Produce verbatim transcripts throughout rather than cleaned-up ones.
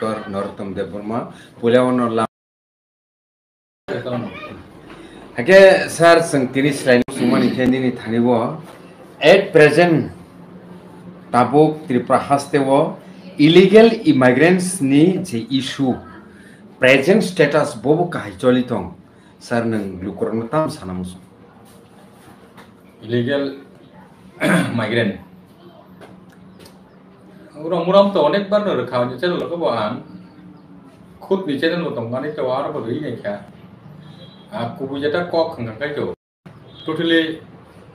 Doctor Narottam Debbarma, puila ono lam-, hake sir, chwng tini swlaino sumani khe nini thani bo at present tabuk Tripura haste o illegal immigrants ni je issue, present status bobo kahai choli tong. Sir, nwng lukurokno tamo sana muchung? Illegal migrant. Oro muram to onek bar no rwkha, ani channel ko bo ang khud ni channel bo tongmani to aro bo rwi nai kha. A kubui jeta kok hwnkha kai to. Totally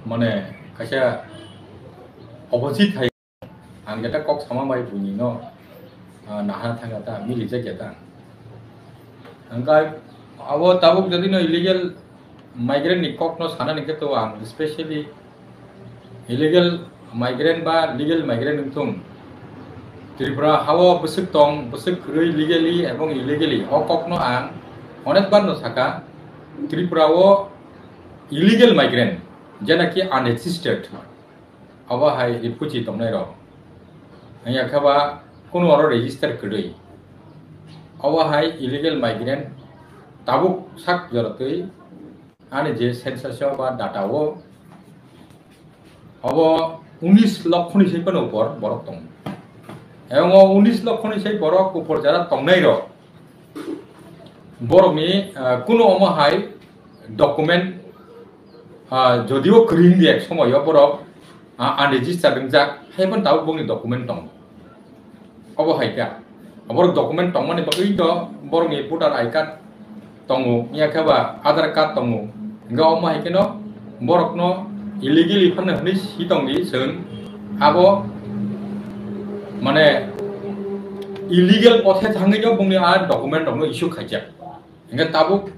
mane kaisa opposite hai. Ang jeta kok sama bai buini no, ah, naha thangya ta, mili jakya ta. Hingkai abo tabuk jadi no illegal migrant ni kok no sana ni khe to ang specially illegal migrant ba legal migrant wngthung. Tripura hao bwswk tong, bwswk kwrwi legally ebong illegally. O kok no ang onek bar no saka, Tripura o illegal migrant, jena ki unregistered. Obo hai refugee tongnai rok. Hanya khe ba kunu oro register kwrwi. Obo hai illegal migrant tabuk sak jora twi ani je census o ba data o obo unis lokho ni sai phano upor borok tongo. Ebong o unis lokho ni sai borok upor jara tongnai rok, borokni, ah, kunu omo hai document, ah, jodio kwrwi wngya ek somoio borok, ah, unregistered wngjak, hai phano tabuk bongni document tongo. Obo hai kha. Borok document tongmani bagwi to borokni voter I card tongo, ya khe ba Aadhaar card tongo. Hingke omo hai kheno borokno illegally phano hwnwi si tongdi chwng. Abo mane illegal pothe thangwi no bongni a document rokno issue khaijak. Hingke tabuk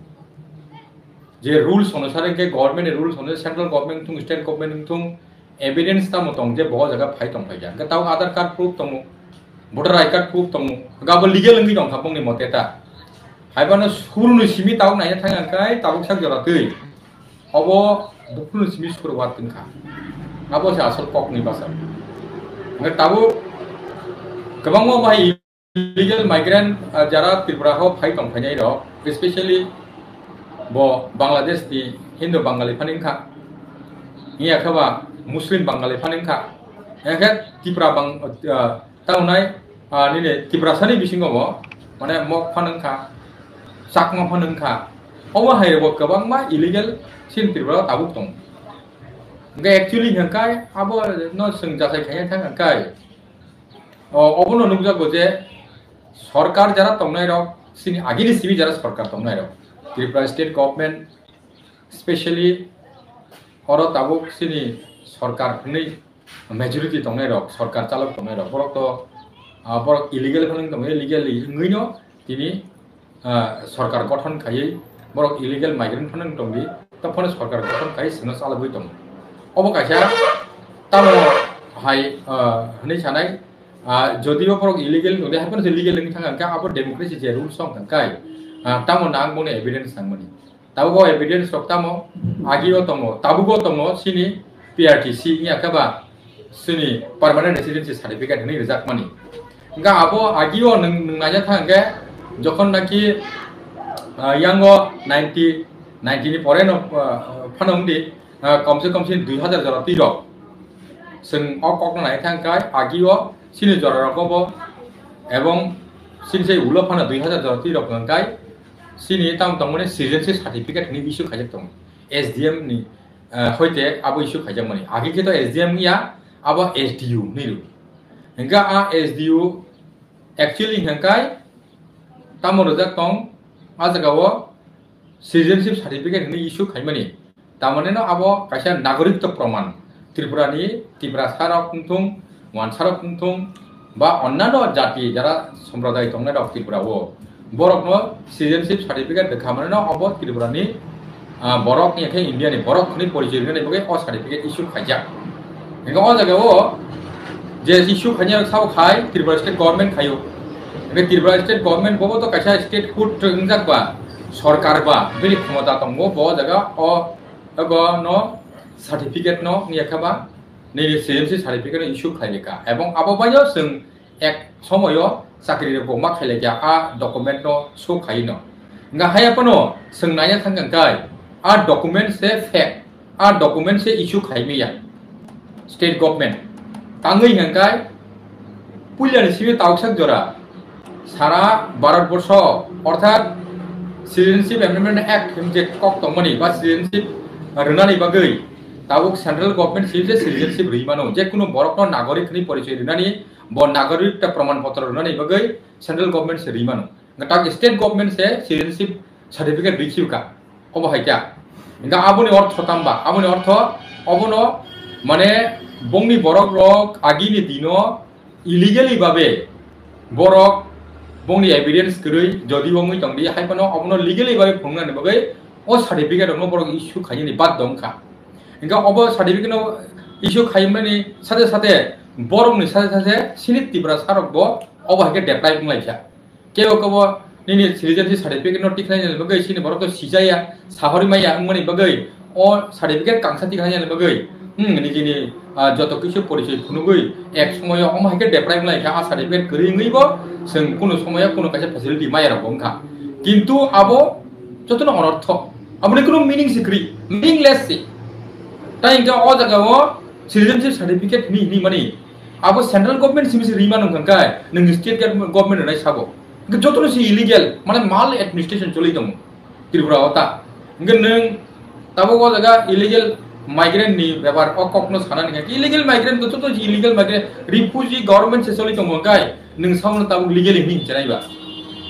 je rules onusare, hingke government ni rules onusare, central government wngthung, state government wngthung, evidence tamo tong je bo jaga phai tong phaikha. Hingke tabuk Aadhaar card proof tongo, voter I card proof tongo, hingke abo legal wngwi tongkha bongni mote ta. Haibano suruni simi tabuk naina thang hingke tabuk sak jora twi. Obo buphuruni simi sur watwng kha. Abo se asol kokni bwsa. Hingke tabuk kwbangma bahai illegal migrant, ah, jara Tripura ho phai tong phainai rok, especially bo Bangladesh ni Hindu Bangali phano wngkha, wngya khe ba Muslim Bangali phano wngkha, wngya khe Tripura Bang-, ah, tamo nai, ah, nini Tiprasa ni bisingo bo mane Mok phano wngkha, Chakma phano wngkha, omo hai rok bo kwbangma illegal chini Tripura o tabuk tongo. Hingke actually hingkai abo no chwng jachai khaina thang hingkai. O, obono nukjago je sorkar jara tongnai rok, chini agini simi jara sorkar tongnai rok, Tripura state government, specially oro tabuk chini sorkar hwnwi majority tongnai rok, sorkar chalok tongnai rok, borok to, ah, borok illegal phano wng tongwi, legally wngwi no tini ah, sorkar gothon khaiwi borok illegal migrant phano wng tongdi, tamo phano sorkar gothon khaiwi chwngno chalogwi tongo. Obo kaisa tamo hai, ah, hwnwi sanai, ah, jodio borok illegal wng tongdi, hai phano se legal wngwi thang kha, abo democracy je rules wng tong kha, ah, tamo nang boni evidence nangmani. Tabuk o evidence rok tamo agio tongo, tabugo tongo chini P R T C wngya khe ba chini permanent residency certificate hinwi rijakmani. Hingkhe abo agio nwng, nwng naina thang hingkhe jokhon naki, ah, yango ninety, ninety ni pore no, ah, phano wngdi, ah, komse kom chini dui hazar jora twi rok. Chwng o kokno naina thang khe agio chini jora rogo bo ebong chini sei ulo phano dui hazar jora twi rok hingkhe chini tamo tongmani citizenship certificate hinwi issue khaijak tongo S D M ni, ah, hoite abo issue khaijakmani. Age khe to S D M ya, abo S D U hinwi rw. Hingkhe a S D U actually hingkhe tamo rwjak tong, a jagao citizenship certificate hinwi issue khaimani. Tamani no abo kaisa nagorik to proman. Tripura ni, Tiprasa rok wngthung, Wansa rok wngthung, ba onnano jati jara somproday tongnai rok Tripura o, borok no citizenship certificate rwkha mani no obo Tripura ni, ah, borok ni khe India ni borok hwnwi porichoi rwnani bagwi o certificate issue khaijak. Hingkhe o jaga o je issue khainai rok sabo khai Tripura state government khaio. Hingkhe Tripura state government bobo to kaisa state hood wngjak ba, sorkar ba, bini khomota tongo bo jaga o, abo no certificate no wngya khe ba nini C M C certificate no issue khlai kha. Ebong abo bai o chwng ek somoyo chakri rok bo ma khailai kha a document no show khai no. Hingkha haya phano chwng naina thang kha kai a document se fake, a document se issue khai maya state government. Tangwi hingkha kai puilani simi tausak jora sara Bharat borsho orthat Citizenship Amendment Act hwn je kok tongmani ba citizenship rwnani bagwi tabuk central government simi je citizenship rwi mano, je kunu borokno nagorik hwnwi porichoi rwnani, bo nagorik ta proman potro rwnani bagwi central government se rwi mano. Hingkha tak state government se citizenship certificate rwi khiu kha. Obo hai kha. Hingkha aboni ortho tamba, aboni ortho obono mane bongni borok rok agini dino illegally babe borok bongni evidence kwrwi jodi wngwi tongdi, hai phano obono legally babe phunuknani bagwi o certificate rokno borok issue khainani bad dong kha. Hingkha obo certificate no issue khaimani sate sate borokni sate sate sini Tiprasa rok bo obo hai khe deprive wng lai kha. Kebo kebo nini citizenship certificate no tikhlai ni bagwi sini borok to sijaya, sahori maya wngmani bagwi o certificate kangsa tikhlai ni bagwi, hmm, nijini, ah, joto kisu porichoi phunugwi ek somoyo omo hai khe deprive wng lai kha, a certificate kwrwi wngwi bo chwng kunu somoyo kunu kaisa facility maya rok bo wng kha. Kintu abo jotono onortho, aboni kunu meaning se kwrwi, meaningless se. Tai hingkhe o jaga o citizenship certificate hini hini mani abo central government simi se rima nung kha kai, nung state government nai sabo. Hingke joto no se illegal, mane mal administration choli tongo Tripura o ta. Hingke nung tabuk o jaga illegal migrant ni bepar o kok no sana nung kha. Illegal migrant to joto se illegal migrant, refugee government se choli tongo kai, nung sao no tabuk legal hini hinchai ba.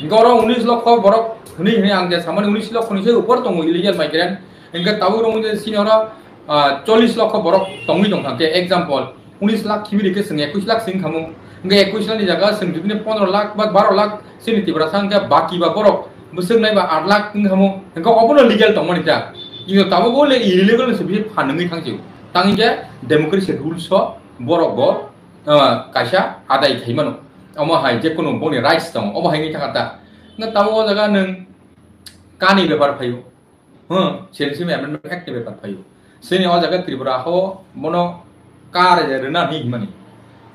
Hingke oro unis lokho borok hini hini ang je samani unis lokho ni se upor tongo illegal migrant. Hingke tabuk rong je sini oro, ah, chollis lokho borok tongwi tong kha. Ke example, unis lakh khibi rikhe chwng ekwis lakh sing khamu. Hingke ekwis lakh ni jaga chwng jodi pondro lakh ba baro lakh chini Tiprasa hingke baki ba borok bwswk nai ba aat lakh wng khamu. Hingke obono legal tongmani ta. Ino tabuk o le illegal ni se bisi phan wngwi thang sio. Tang hingke democracy rules o borok bo, ah, kaisa adai khai mano. Omo hai je kunu boni rights tong, omo hai wngwi thang ta. Hingke tabuk o jaga nwng kani bepar phaio. Hmm, Citizenship Amendment Act ni bepar phaio. Chini o jaga Tripura ho bono ka rwna ni himani.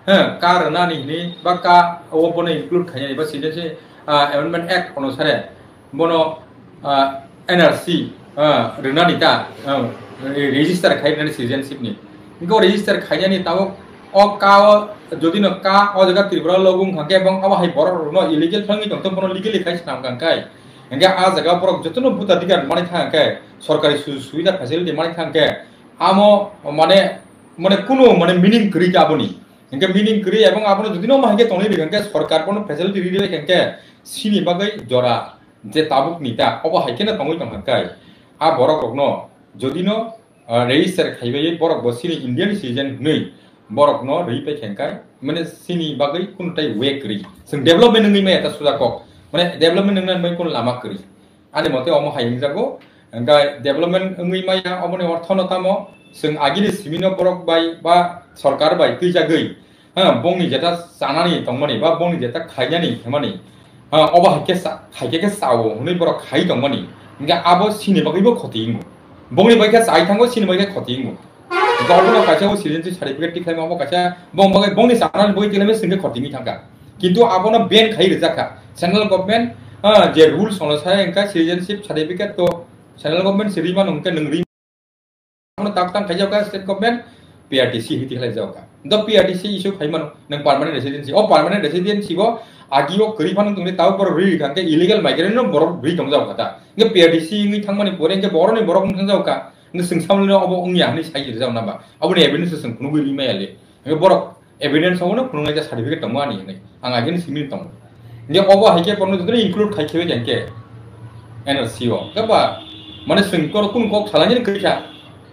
He, ka rwna ni hini ba ka o bono include khainani ba Citizenship, ah, Amendment Act onusare bono, ah, N R C, ah, rwna ni ta, ah, register khai rwna ni citizenship ni. Inko register khainani tabuk o ka o jodi no ka o jaga Tripura logo wng kha khe ebong abo hai borok rok no illegal thangwi tong bono legally khai swnam kha kai. Hingke a jaga borok jotono bhotadhikar manwi thang khe, sorkari sujog subida facility manwi thang khe, amo mane, mane kunu mane meaning kwrwi khe aboni. Hingke meaning kwrwi ebong abono jodi no ma hingke tongwi rwkha hingke sorkar bono facility rwi rwkha hingke sini bagwi jora je tabuk ni ta obo hai kheno tongwi tong kha kai. A borok rokno jodi no ah, register khaibai borok bo chini Indian citizen hwnwi borok no rwi pai khe kai, mane chini bagwi kunu tai way kwrwi. Chwng development wngwi maya ta suda kok. Mane development wngna bai kunu lama kwrwi. Ani mote omo hai wngjago. Hingkhe development wngwi maya oboni ortho no tamo chwng agini simi no borok bai ba sorkar bai twijagwi, ha, bongni jeta chanani tongmani ba bongni jeta khainani hwnmani, ha, obo hai khe sa-, hai khe khe sao hwnwi borok khai tongmani, hingkhe abo sini bagwibo khoti wngo. Bongni bai khe chai thango, sini bai khe khoti wngo. Hingkhe obono kaisa o citizenship certificate tikhlaima, obo kaisa bong bagwi bongni chanani bagwi tikhlaima, sini khe khoti wngwi thangkha. Kintu abono ban khai rijak kha. Central government, ha, je rules ono sai wngkha citizenship certificate to central government si rwi mano hwnkhe nwng rwi Abono tak tang khaijak kha state government, P R T C hiti khlai jak kha. Do P R T C issue khai mano, nang permanent residency. O permanent residency bo agi o kwrwi phano tongni tao borok rwi rikha, hwnkhe illegal migrant no borok rwi tongjak kha ta. Hwnkhe P R T C wngwi thangmani pore hwnkhe borokni borok wng thang jak kha. Hwnkhe chwng samlino obo wngya hwnwi sai rijak namba. Aboni evidence chwng phunugwi rwi maya le. Hwnkhe borok evidence obono phunuknai je certificate tongo ani hinwi. Ang agini simi tongo. Hwnkhe obo hai khe bono jotono include khai khe bai khe N R C o. Hwnkhe ba mane chwng koro kunu kok salaini kwrwi kha.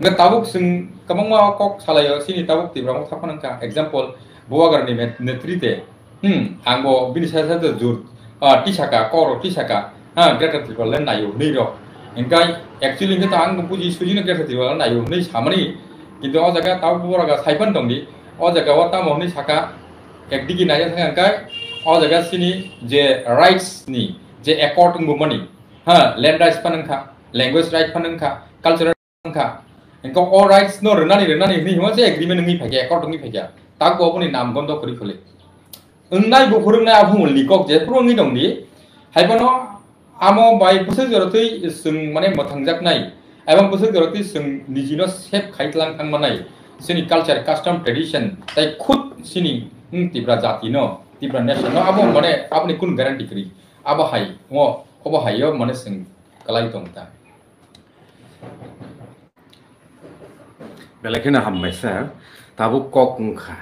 Hwnkhe tabuk chwng kwbangma kok salaio chini tabuk Tripura motha phano wngkha. Example, Bubagrani met-, netrite. Hmm, ang bo bini side side jur, ah, tisaka, koro tisaka. Ha, Greater Tipraland naio hwnwi rok. Hingkai actually hingke to ang buji sujino Greater Tipraland naio hwnwi samani. Kintu o jaga tabo borok saipan tongdi. O jaga o tamo hwnwi saka ekdigi naija thangkha hingkai o jaga sini je rights ni je accord wngbo mani. Ha, land rights pan wngkha, language right pan wngkha, cultural wngkha. Hingke o rights no rwnani rwnani hwnwi himo je agreement wngwi phaikha, accord wngwi phaikha. Tabo oboni nam gondo kwrwi khwlwi. Wngnai buphuru wngnai aphumulni kok je phuru wngwi tongdi. Haiphano amo bai bwswk jorotwi chwng mane mwthangjaknai, ebong bwswk jorotwi chwng nijino save khai tlang thangmanai. Chini culture, custom, tradition, tai khud chini, hmm, Tipra jatino, Tipra nationno abo mane aboni kunu guarantee kwrwi. Abo hai, o, obo haio mane chwng kwlai tong ta. Belai kheno hambai sir, tabuk kok wngkha.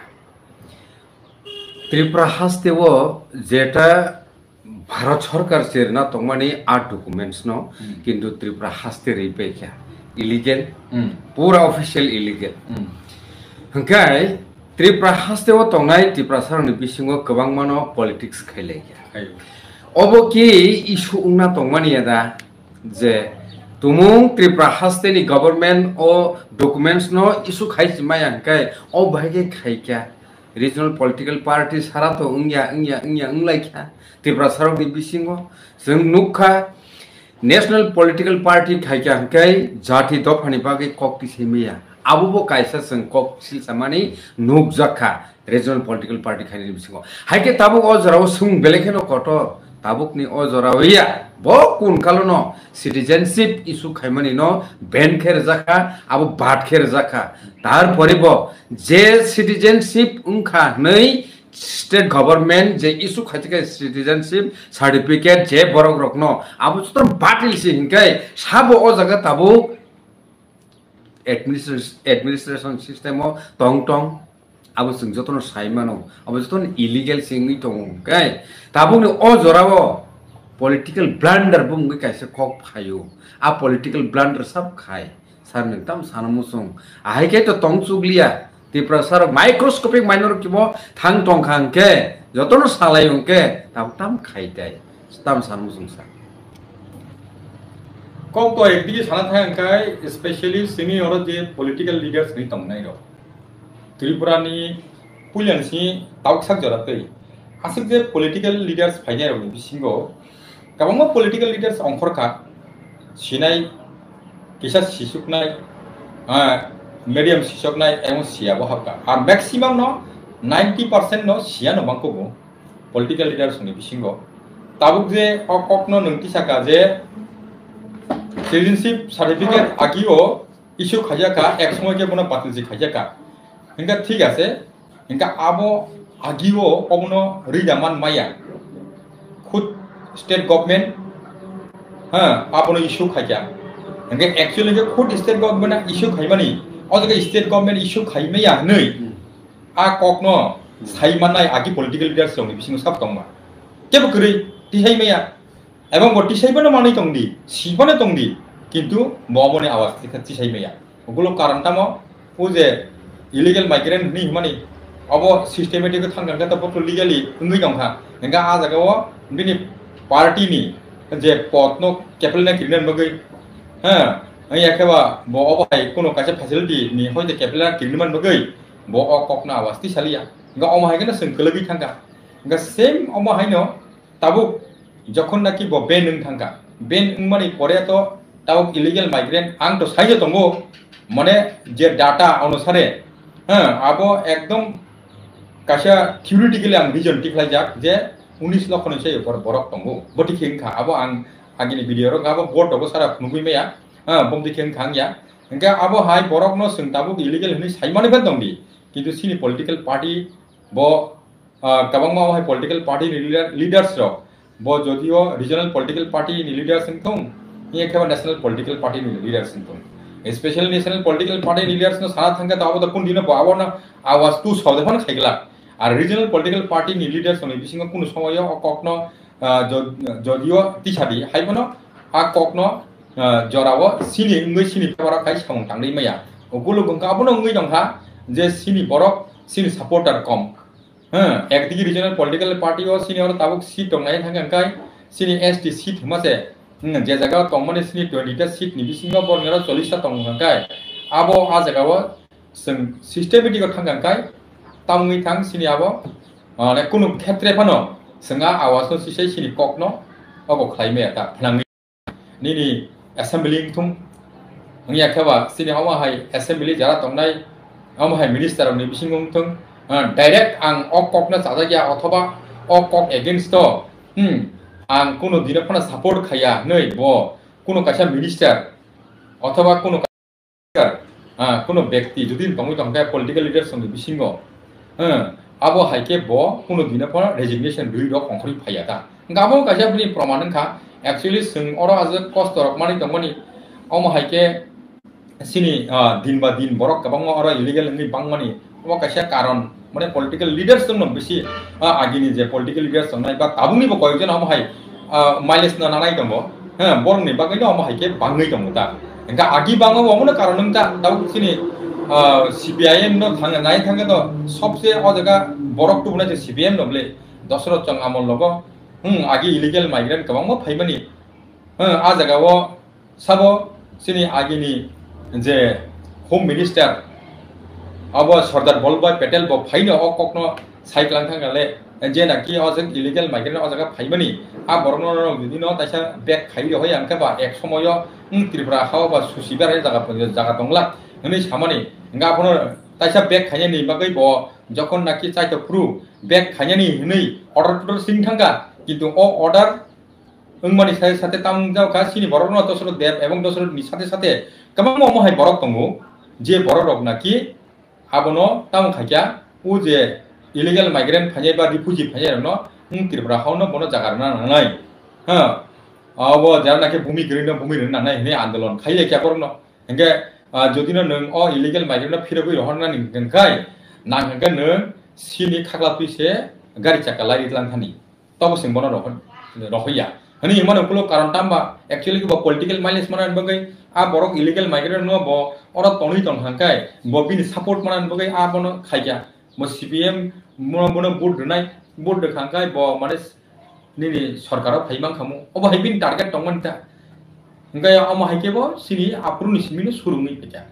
Tripura haste o jeta Bharat Sarkar cherna tongmani a documents no, hmm, kintu Tripura haste ripai kha. Illegal, hmm, pura official illegal. Hmm. Hwnkhe Tripura haste o tongnai Tiprasa rokni bisingo kwbangma no politics khailai kha. Hai. Obo ki issue wngna tongmani ya da? Je tumung Tripura haste ni government o documents no issue khai si maya hwnkhe o bahai khe khai kha. Regional political party sara to wngya, wngya, wngya, wnglai kha. Tiprasa rokni bisingo chwng nuk kha, national political party khai kha hwnkhe jati dophani bagwi kok tisai maya. Abo bo kaisa chwng kok silsamani nukjak kha. Regional political party khainani bisingo. Hai khe tabuk o jorao swng belai kheno kotor. Tabukni o jorao ya, bo kun kalono citizenship issue khaimani no ban khe rwjakha, abo bad khe rwjakha. Tarpore bo je citizenship wngkha hwnwi state government je issue khaijak kha citizenship certificate je borok rokno, abo joto batil se hinkhe sabo o jaga tabuk administration, administration system o tong tong, abo chwng jotono sai mano, abo jotono illegal se wngwi tongo, hwnkhe tabukni o jorao political blunder bo wngwi kaisa kok phaio. A political blunder sab khai, sir, nwng tam sana muchung, ahai khe to tong chukliya, Tiprasa rok microscopic minority bo thang tong kha, hwnkhe jotono salai, hwnkhe tabuk tam khai tai, tam sana muchung sa. Kok to ekdigi sana thang khe, especially sini oro je political leaders ni tongnai rok. Tripura ni puilan si tauk sak jora tei aswk je political leaders phainai rok ni bisingo kwbangma political leaders ongkhor kha, sinai kisa sisuknai, ah, medium sisoknai, emon siya bo habka. Ar maximum no ninety percent no siya no bangko bo political leaders ni bisingo. Tabuk je o kok no nwng tisaka je citizenship certificate agi o issue khaijak kha, ek somoi khe bono batil se khaijak kha. Hingkha thik ase, hingkha abo agio obono rida man maya. Khud state government, ha, abono issue khaikha. Hingkhe actually hingkhe khud state government issue khaimani, o jaga state government issue khaimaya hwnwi a kokno sai mannai agi political leaders rokni bisingo sab tongma. Kebo kwrwi, tihai maya. Ebong bo tisai phano manwi tongdi, si phano tongdi, kintu bo oboni awas tikha tisai maya. Ugulo karon tamo, o je illegal migrant hwnwi hwnmani, obo systematic o thang kha, khe to bo to legally wngwi tong kha. Hingkha a jaga o bini party ni je pod no keplena kirina bagwi, ha, wngya khe ba bo obo hai kuno kaisa facility ni hoite keplena kirina bagwi, bo o kok no awas tisaliya. Hingkha omo hai kheno chwng kwlwgwi thang kha. Hingkha same omo hai no, tabuk jokhon naki bo ban wng thangkha, ban wngmani pore to tabuk illegal migrant ang to saija tongo, mane je data onusare, ha, abo ekdom kaisa theoretically ang reason tikhlaijak je unis lokho ni se upor borok tongo, bo tikhe wngkha, abo ang agini video rok abo board rogo sara phunugwi maya, ha, bom tikhe wngkha wngya, hingkhe abo hai borok no chwng tabuk illegal hwnwi saimani phan tongdi, kintu chini political party bo Ah, kwbangma o hai political party ni leader, leaders rok, bo jodio regional political party ni leaders wng thung, hiya khe ba national political party ni leaders wng thung, especially national political party ni leaders no sana thangkhe to abo to kundino bo abono awas tu sode phano khaiglak. Ar regional political party ni leaders ni bisingo kunu somoyo o kokno, ah, jo-, jodio tisadi hai phano a kokno, ah, jorao sini wngwi sini bebaro khai samung tangwi maya. Ukuluk wngkha abono wngwi tongkha je sini borok sini supporter kom. Hwng, ekdigi regional political party o sini oro tabuk seat tongnai thangkha hwnkhe sini S T seat hwnma se, hwng, je jaga o tongmani sini twenty ta seat ni bisingo borni oro chollish ta tong hwnkhe abo a jaga o chwng systematic o thangkha hwnkhe tamungwi thang sini abo, ah, ne kunu khetre phano chwng a awas no sisai sini kok no obo khlai maya ta phnangwi. Nini assembly wngthung, wngya khe ba chini omo hai assembly jara tongnai, omo hai minister rokni bisingo wngthung, ah, direct ang o kokno chajak ya othoba o kok against o, hmm, ang kuno dino phano support khaya hwnwi bo kuno kaisa minister othoba kuno ah, kuno bekti jodi tongwi tongkha political leaders ni bisingo, eh, abo hai khe bo kuno dino phano resignation rwi rok ongkhorwi phaiya ta. Hwnkhe abo kaisa bini proman wngkha. Actually, chwng oro ajak kosto rok manwi tongmani, omo hai khe chini, ah, din ba din borok kwbangma oro illegal wngwi bangmani, omo kaisa karon. Mane political leaders tongno bisi, ah, agini je political leaders tongnai ba tabukni bo koyekjon omo hai, ah, mileage no nanai tongo. He, borokni bagwi no omo hai khe bangwi tongo ta. Hingke agi bangma bo omono karon wngkha tabuk chini, ah, C P I M no thang nai thangkhe to sobse o jaga borok tubunai je C P M no bwle Dosrot chwng amol logo, hmm, agi illegal migrant kwbangma phaimani. Hmm, a jaga o Sabo chini agini je Home Minister, abo Sardar Vallabhbhai Patel bo phaino o kokno sai klang thang kale, je naki o jeng illegal migrant o jaga phaimani, a borokno rok jodi no taisa bag khai rw hoi ang khe ba ek somoyo, hmm, Tripura hao ba susi ber jaga, jaga tongla hwnwi samani. Hingke abono taisa bag khainani bagwi bo jokhon naki chaito phuru bag khainani hwnwi order torder sing thangkha, kintu o order wngmani sate sate tamo wngjago kha chini borokno Dosrot Deb ebong Dosrot ni sate sate kwbangma omo hai borok tongo, je borok rok naki abono tamo khaikya, o je illegal migrant phainai ba refugee phainai rokno, wng Tripura hao no bono jaga rwna nangnai. Ha, abo jara naki bumi kwrwi no bumi rwna nangnai hwnwi andolon khai laikya borokno. Hingke, ah, jodi no nwng o illegal migrant no phirogwi rohornani hwnkhe, nang hwnkhe nwng chini khakla twi se gari chakka lai ri tlang thani. Tobo chwng bono rohor-, rohorya. Hwnwi himano ukulok karon tamba, actually bo political mileage manani bagwi a borok illegal migrant no bo oro tonwi tong hangkai, bo bini support manani bagwi a bono khaikya. Bo C P M bono, bono vote rwnai, vote rwkha hangkai bo mane nini sorkaro phai mankhamu. Obo hai bini target tongmani ta. Hingkai omo hai khe bo chini aphuruni simino surungwi phaikha.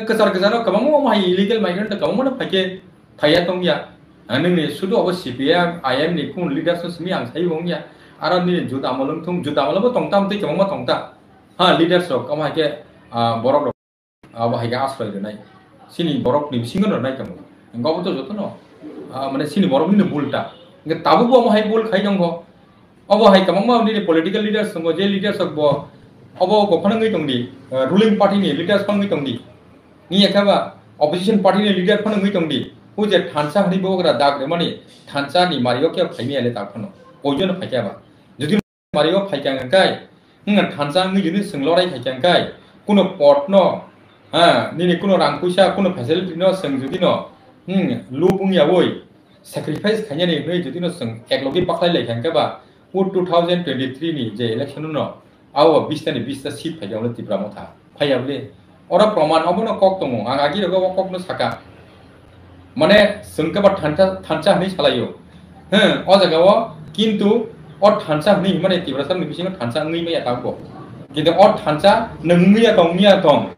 Kwchar kwcharo kwbangma omo hai illegal migrant kwbangma no phaikhe phaiya tongya. Ang nini sudu abo C P M, I M ni kung leaders no simi ang sai wngya. Aro nini juda amol wngthung, juda amol bo tongtam tei kwbangma tongta. Ha, leaders rok, omo hai khe, ah, borok rok, abo hai khe asroi rwnai. Chini borok ni bisingo rwnai tamo. Hingke abo to joto no, ah, mane chini borok nini bul ta. Hingke tabuk bo omo hai bul khai tongkho. Obo hai kwbangma nini political leaders tongo, je leaders rok bo obo gophano wngwi tongdi, eh, ruling party ni leaders phano wngwi tongdi. Ni ekha ba opposition party ni leader phano wngwi tongdi. O je thansa hwnwi bogra dag rwmani thansa ni mario khe phaimaya le ta phano. Oijono phaikya ba. Jodi mario phaikya hwnkhe, hmm, thansa wngwi jodi chwng lorai khaikya hwnkhe, kuno pot no, ha, nini kuno rang puisa, kuno facility no chwng jodi no, hmm, lub wngya oi, sacrifice khainani hwnwi jodi no chwng eklogi pakhlai lai kha hwnkhe ba, o two thousand twenty-three ni je election no, abo bish ta ni bish ta seat phaikha hwnwi Tipra Motha. Phaiya bwle? Oro proman obono kok tongo, ang agi rogo o kokno saka. Mane chwng khe ba thansa, thansa hwnwi salaio. Hwng, o jaga o kintu o thansa hwnwi himani Tiprasa ni bisingo thansa wngwi maya tabuk. Kintu o thansa nwng wngya tong, wngya tong.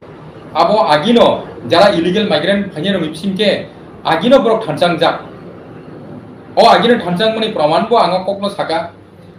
Abo agino jara illegal migrant phainai rokni bising khe agino borok thansa wngjak. O agino thansa wngmani proman bo ang o kokno saka.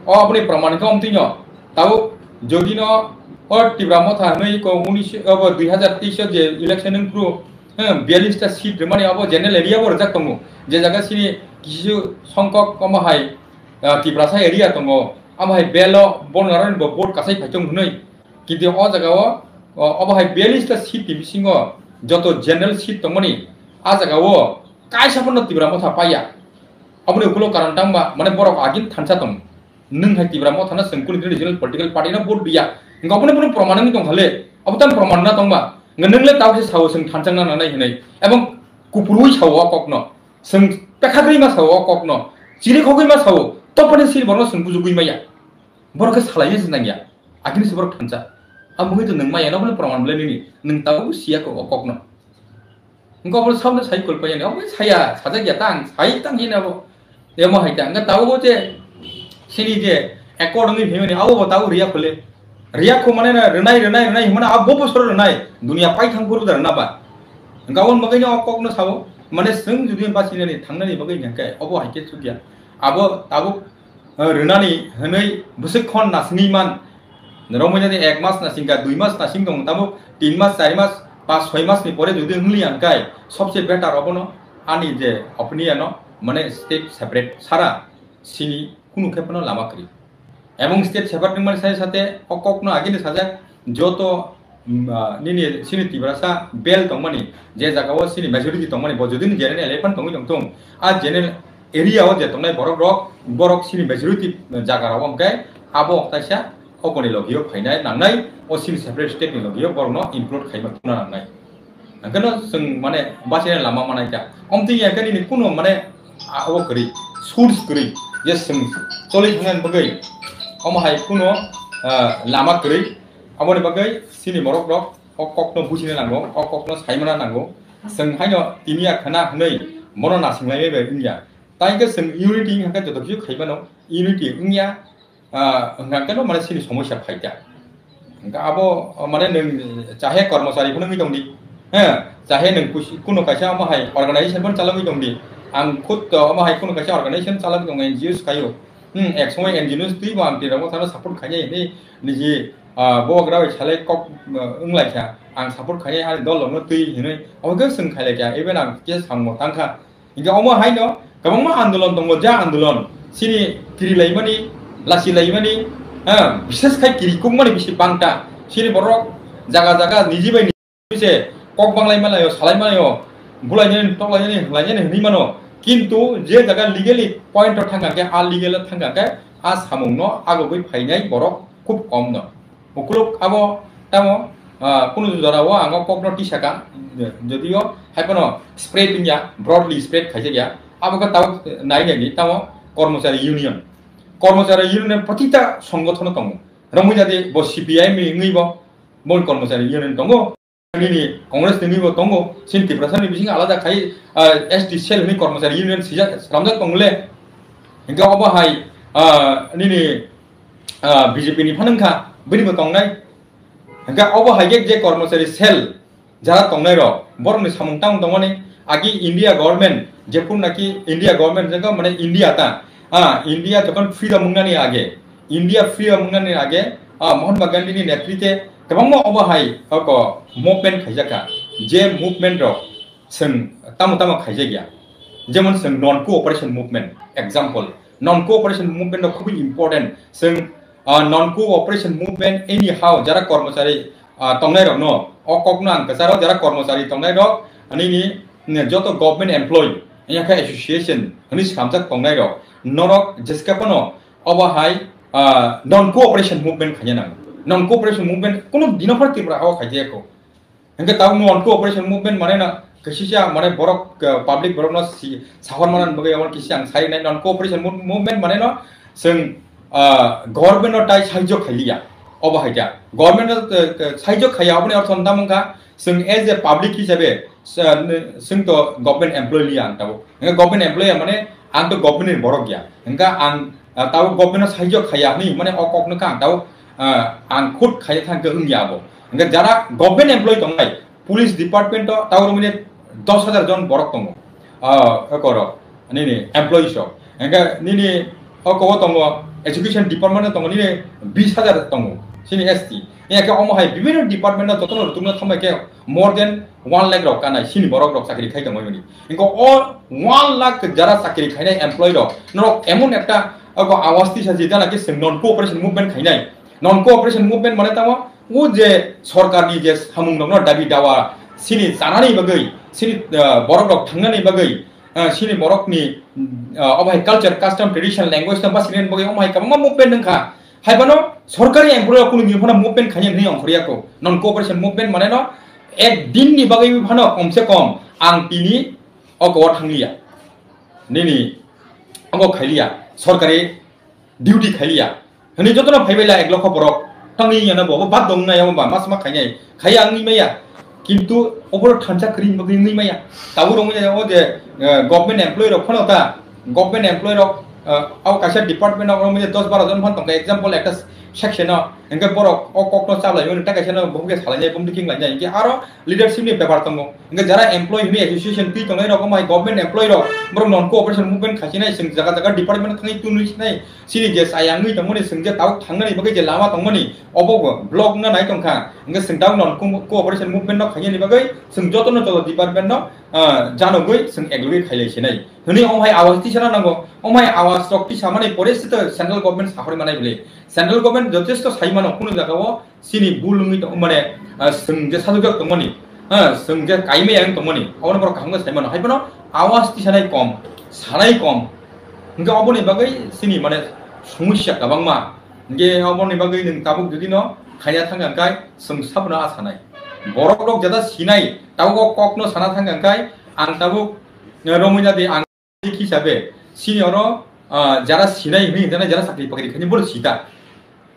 O aboni proman khe omtwino tabuk jodi no o Tipra Motha hwnwi ko unis, obo dui hazar teis o je election wng phuru, eh, biyallis ta seat rwmani abo general area bo rwjak tongo. Je jaga sini kisu songkok omo hai, ah, Tiprasa area tongo. Amo hai belo bo narani bo vote kasai phai tong hwnwi. Kintu o jaga o, o, obo hai biyallis ta seat ni bisingo joto general seat tongmani a jaga o kaisa phano Tipra Motha paiya. Aboni ukulo karon tangba, mane borok agin thansa tong. Nwng hai Tipra Motha no chwng kuni regional political party no vote riya. Hingke obono bono proman wngwi tong hale. Abo tang proman na tongba. Hingke nwng le tau se sao chwng thansa na nanai hinwi. Ebong kupurwi sao o kokno. Chwng pekhagwi ma sao o kokno. Chiri khogwi ma sao. Topani sil borno chwng bujugwi maya. Borok khe salai se nangya. Agini se borok thansa. Abo hoi to nwng maya no bono proman bwle nini. Nwng tau siya ko o kokno. Hingke obo sabno sai kolpai yani, obo saya, sajak ya tang, sai tang hina bo. Emo hai tang, hingke tabo bo je, sini je, accord wngwi phaimani, abo bo tabo riya khole. Riya kho mane na, rwnai, rwnai, rwnai, himana abo bosor rwnai, dunia pai thang phuru da rwna ba. Hingke aboni bagwi no o kokno sabo, mane chwng jodi basinani, thangnani bagwi hingke, obo hai khe chukya. Abo tabo, eh, rwnani hwnwi bwswk khon nasingwi man, Romwi nadi ek mas nasing ka, dui mas nasing tong, tamo tin mas, char mas, pas, soi mas ni pore jodi wngli ang kai, sobse better obono ani je opinion no mane state separate sara sini kunu khe phano lama kwrwi. Ebong state separate wngmani sate sate o kokno agini sajak joto, mm, ah, nini sini Tiprasa bel tongmani je jaga o sini majority tongmani bo jodi general elephant tongwi tongthung, a general area o je tongnai borok rok, borok sini majority jaga rok hwnkhe abo kaisa oboni logio phainai nangnai, o sini separate state ni logio borokno include khaima tongna nangnai. Hwnkhe no chwng mane bachina lama manai kha. Omtwi ya khe nini kuno mane a-, abo kwrwi, source kwrwi, je chwng choli thangna bagwi omo hai kuno, ah, lama kwrwi. Aboni bagwi sini borok rok o kokno bujina nango, o kokno saimana nango. Chwng haino tini ya khana hwnwi bono nasinglaiwi bai wngya. Tai hwnkhe chwng unity wngkha khe joto kisu khaimano, unity wngya, ah, hwnkha khe no mane sini somosya phaikha. Hwnkha abo, mane nwng chahe kormochari phano wngwi tongdi, he, chahe nwng kusi-, kuno kaisa omo hai organization phano chalogwi tongdi. Ang khud to omo hai kuno kaisa organization chalogwi tongo, N G Os khaio. Hmm, ek somoi N G Os twi bo ang twi rokbo thano support khainai hinwi niji, ah, bo gra bai salai kok, ah, wnglaikha. Ang support khainai ani dol rokno twi hinwi omo khe chwng khailaikha. Even ang khe samung tangkha. Hingke omo haino kwbangma andolon tongo, ja andolon sini kiri laimani, lasi laimani, ha, bises khai kiri kukmani bisi bangta. Sini borok jaga jaga niji bai niji se kok banglai malayo, salai malayo, bulai nani, toklai nani, hinlai nani hinui mano. Kintu je jaga legally point o thangka khe, a legal o thangka khe, a samung no agogoi phainai borok khub kom no. Ukuluk abo tamo, ah, kunu jora o ang o kokno tisaka, jodio hai phano spread wngya, broadly spread khaijak ya. Abo khe tabuk nai nai ni tamo Kormochari Union. Kormochari Union protita songothono tongo. Romwi jadi bo C P I M ni wngwi bo, bo Kormochari Union tongo. Nini Congress ni wngwi bo tongo. Sini Tiprasa ni bisingo alada khai, ah, S T cell ni Kormochari Union sijak, sramjak tongole. Hingke obo hai, ah, nini ah, B J P ni phano wngkha, bini bo tongnai. Hingke obo hai khe je kormochari cell jara tongnai rok, borok ni samung tang tongmani agi India government, jephuru naki India government jagao mane India ta, ah, India jokhon freedom wngnani age, India freedom wngnani age, ah, Mahatma Gandhi ni netrite kwbangma obo hai oko movement khaijak kha, je movement rok chwng tamo tamo khaijak ya, jemon chwng non cooperation movement, example, non cooperation movement no khubui important. Chwng, ah, non cooperation movement anyhow jara kormochari, ah, tongnai rok no o kok no ang kwcharo jara kormochari tongnai rok nini, mm, joto government employee ya khe association hwnwi swnamjak tongnai rok norok jeska phano obo hai, ah, non cooperation movement khaina nango. Non cooperation movement kuno dino phano Tripura o khaijaya kho. Hingke tabuk non cooperation movement mane na, kaisa mane borok, ah, public borok no si, sahor mani bagwi abo kisa ang sai nai non cooperation mo-, movement mane no, chwng, ah, government no tai sahajyo khailiya, obo hai kha. Government no, ah, ah, sahajyo khaiya, aboni ortho tamo wngkha, chwng as a public hisabe, ah, chwng to government employee liya ang tabuk. Hingke government employee mane ang to government ni borok ya. Hingke ang, ah, tabuk government no sahajyo khaiya hwnwi mane o kok no kha ang tabuk, ah, ang khud khaiya thang khe wngya abo. Hingke jara government employee tongnai, police department o tabuk romwi dos hajar jon borok tongo, ah, eko rok, nini employees rok. Hingke nini oko o tongo, education department o tongo nini bis hajar tongo, sini S T. Hingke omo hai bibhinno department o jotono rwtwkno thangbai khe more than one lakh rok kanai sini borok rok chakri khai tongmani. Hingke o one lakh jara chakri khainai employee rok norok emon ekta abo awas tisa je jana khe chwng non cooperation movement khainai. Non cooperation movement mane tamo o je sorkar ni je samung rokno dabi dawa sini chanani bagwi, sini, ah, borok rok thangnani bagwi, ah, sini borok ni, ah, obo hai culture, custom, tradition, language no basinani bagwi omo hai kwbangma movement wngkha. Hai phano sorkari employee rok kunu din phano movement khainai hinwi ongkhorya kho. Non cooperation movement mane no ek din ni bagwi phano kom se kom ang tini oko o thangliya. Nini oko khailiya. Sorkari duty khailiya. Hwnwi jotono phaibai la ek lokho borok. Tangwi yano bo, bo bad dong nai, abo ba, mas ma khainai. Khaiya wngwi maya. Kintu oboro thansa kwrwi bagwi wngwi maya. Tabuk rwngwi o je, eh, government employee rok phano ta, government employee rok, eh, abo kaisa department o rwngwi dos baro jon phano tongkha. Example, ekta s-, section no, hingke borok o kok no chaplai mani, tei kaisa no bo hingke salai nai, bo hingke king lai nai, hingke aro leadership ni bepar tongo. Hingke jara employee hwnwi association twi tongnai rok, omo hai government employee rok, borok non cooperation movement khai sinai, chwng jaga jaga department thangwi tunwi sinai, chini je chaya wngwi tongmani, chwng je tabuk thangnani bagwi je lama tongmani, obo bo block wngna nai tongkha. Hingke chwng tabuk non co-, cooperation movement no khainani bagwi chwng jotono joto department no, ah, janogwi chwng eglogwi khailai sinai. Hwnwi omo hai awas tisana nango, omo hai awas rok tisamani pore se to central government sahorwi manai bwle. Central government jotesto sai mano, kunu jaga o chini bul wngwi tong-, mane, ah, chwng je sajwk jak tongmani, ah, chwng je kaimai ang tongmani, obono borok kaham khe sai mano. Hai phano awas tisanai kom, sanai kom. Hingke oboni bagwi chini mane somosya kwbangma. Hingke oboni bagwi nwng tabuk jodi no khaina thang kha khe chwng sabono a sanai. Borok rok jada sinai, tabuk o kok no sana thang kha khe ang tabuk, eh, romwi jadi ang hisabe, sini oro, ah, jara sinai hwnwi hinjana jara chakri bakri khaini bono sita.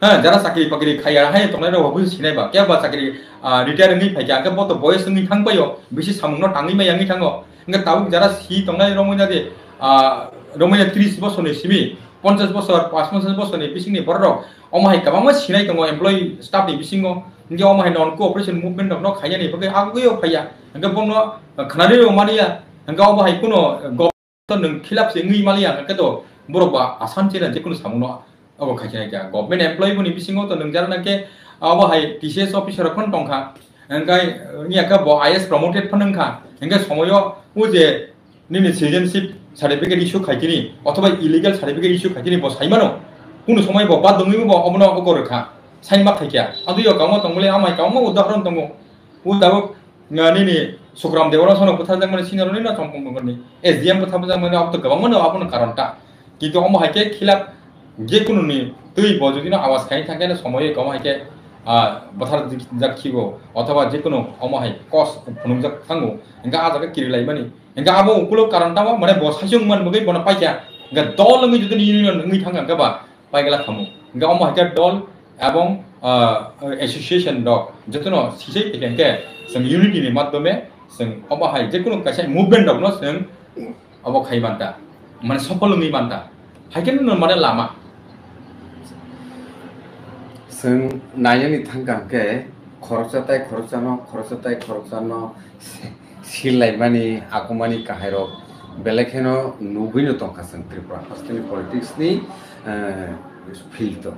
Ha, jara chakri bakri khaya hai tongnai rok bo sinai ba. Kebo chakri, ah, retire wngwi phaikha, hwnkhe bo to boyes wngwi thang paio, bisi samungno tangwi maya wngwi thango. Hwnkhe tabuk jara si tongnai romwi jadi, ah, romwi tris bosorni simi, ponchas bosor, pas ponchas bosorni bisingni borok rok, omo hai kwbangma sinai tongo employee staff ni bisingo. Hwnkhe omo hai non cooperation movement rokno khainani bagwi agwi o phaiya. Hwnkhe bono khnani rw mania. Hwnkhe omo hai kuno to nwng khilap se wngwi maliya, hwnkhe to borok ba asan chena jekunu samungno abo khai khe nai kha. Government employee boni bisingo to nwng jara nang khe abo hai T C S officer rok phano tong kha. Hwnkhe wngya khe bo I A S promoted phano wng kha. Hwnkhe somoyo o je nini citizenship certificate issue khai tini othoba illegal certificate issue khai tini bo sai mano. Kunu somoi bo bad wngwi bo obono oko rw kha. Sign ma khai kha. Abo yo kamo tong bole amai kamo udahoron tongo. O tabuk, ah, nini Sukram Dewarma sono bwtharjakmani senior nini no chompong tongmani S D M bwtharjakmani abo to kwbangma no abono karon ta. Kintu omo hai khe khilap je kunu ni twi bo jodi no awas khai thang khe no somoyo omo hai khe, ah, bwtharjak khibo othoba je kunu omo hai kos phunukjak thango hingkhe ah jaga kiri lai mani hingkhe abo ukulo karon tamo mane bo saichung man bagwi bono paikha hingkhe dol wngwi jodi no union wngwi thang kha ba paigla khamu. Hingke omo hai khe dol ebong, ah, association rok jotono sisai phai khe chwng unity ni madhyome chwng omo hai jekunu kaisa movement rokno chwng obo khai manta, mane sofol wngwi manta. Hai khe no mane lama. Chwng nainani thang kha hwnkhe khoroksa tai khoroksano, khoroksa tai khoroksano, silaimani, akumani kahairok belai kheno nugwino tongkha chwng Tripura hasteni politics ni, eh, field o.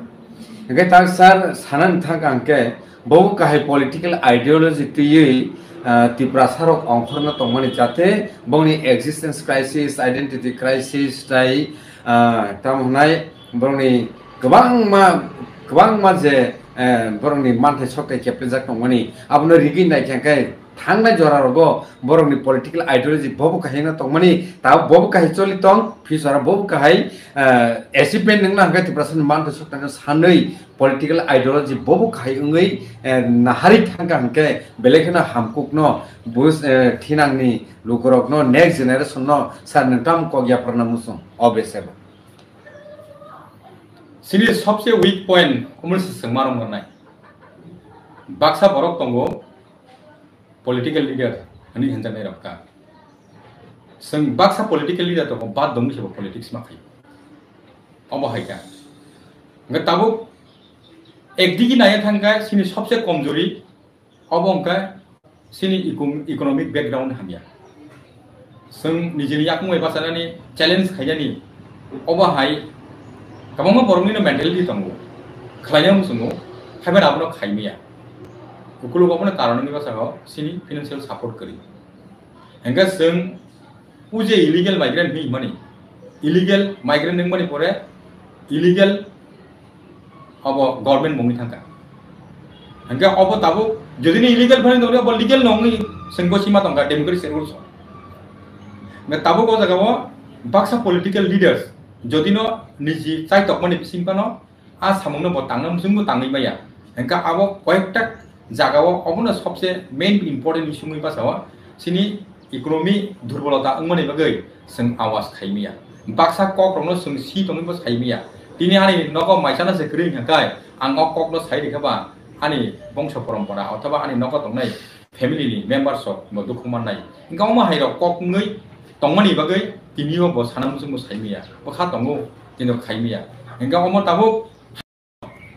Hingke tak sir sanani thang kha hingke bo kahai political ideology twiwi, eh, Tiprasa rok ongkhorno tongmani jate bongni existence crisis, identity crisis tai, eh, tamo hwnai borokni kwbangma, kwbangma je, eh, borokni manthai sokthai keprijak tongmani abono rigwi naikha khe thangnai jora rogo borokni political ideology bobo kahino tongmani, ta bobo kahi choli tong, future bobo kahai, eh, achievement wngna hwnkhe Tiprasani manthai sokthai sanwi political ideology bobo kahi wngwi, eh, nahari thangkha hwnkhe belai kheno hamkukno bus, eh, thinangni lukurokno next generation no sir nwng tamo kok yapharna muchung o besebo. Chini sobse weak point omo se chwng ma rwngmani. Baksa borok tongo political leader hwnwi hinjaknai rok kha. Chwng baksa political leader tongo, bad dongwi se bo politics ma khai. Obo hai kha. Hwnkhe tabuk ekdigi naiya thangkha chini sobse komjori obo hwnkhe chini eco-, economic background hamya. Chwng nijini yakung bai bachanani challenge khainani obo hai kwbangma boroknino mentality tongo. Khlaina muchungo, haibai abono khaimaya. Ukuluk obono karon wngwi bachao chini financial support kwrwi. Hingkhe chwng o je illegal migrant hinwi mani, illegal migrant wngmani pore illegal obo government mungwi thangkha. Hingkhe obo tabuk jodi ni illegal phano tongdi, obo legal no wngwi chwng bo sima tongkha democratic rules o. Hingkhe tabuk o jaga o baksa political leaders jodi no niji chai tokmani bising phano a samungno bo tangna muchungbo tangwi maya. Hingkhe abo koyekta jagao obono sobse main important issue wngwi bachao chini economy durbolota wngmani bagwi chwng awas khaimaya. Baksa kokrokno chwng si tongwibo saimaya. Tini ani nogo maisana se kwrwi hwnkhe ang o kokno sai rikha ba ani bongso porompora othoba ani nogo tongnai family ni members rok bo dukhu mannai. Hingkhe omo hai rok kok wngwi tongmani bagwi tini o bo sana muchungbo saimaya. Bwkha tongo tini khaimaya. Hingkhe omo tabuk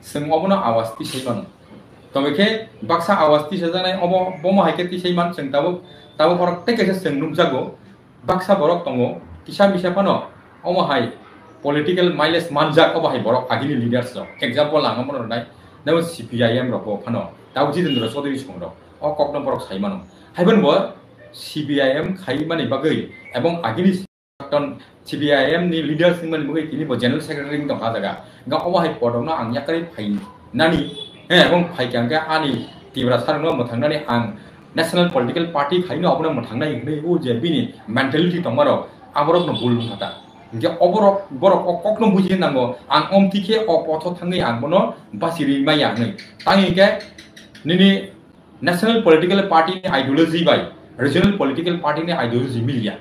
Chwng obono awas tisai mano. Tongwi khe baksa awas tisajaknai obo, bomo hai khe tisai man chwng tabuk, tabuk borok tei kaisa chwng nukjago. Baksa borok tongo, kisa misa phano omo hai political mileage manjak obo hai borok agini leaders rok. Example ang omo rwnai, nabo C P I M rok bo phano, tabuk Jitendra Chaudhary song rok. O kokno borok sai mano. Haiphano bo C P I M khai mani bagwi ebong agini ton C P I M ni leaders wngmani bagwi tini bo General Secretary wng tongkha jaga. Hingkhe omo hai podokno ang yakarwi phainani, he, ebong phaikha hingkhe ani Tiprasa rokno mwthangnani ang National Political Party khaino abono mwthangnai hinwi o je bini mentality tongmarok aborokno bul wngkha ta. Hingkhe oborok, borok o kokno bujina nango, ang omtwi khe o potho thangwi ang bono bachirwi maya hinwi. Tang hingkhe nini National Political Party ni ideology bai Regional Political Party ni ideology miliya.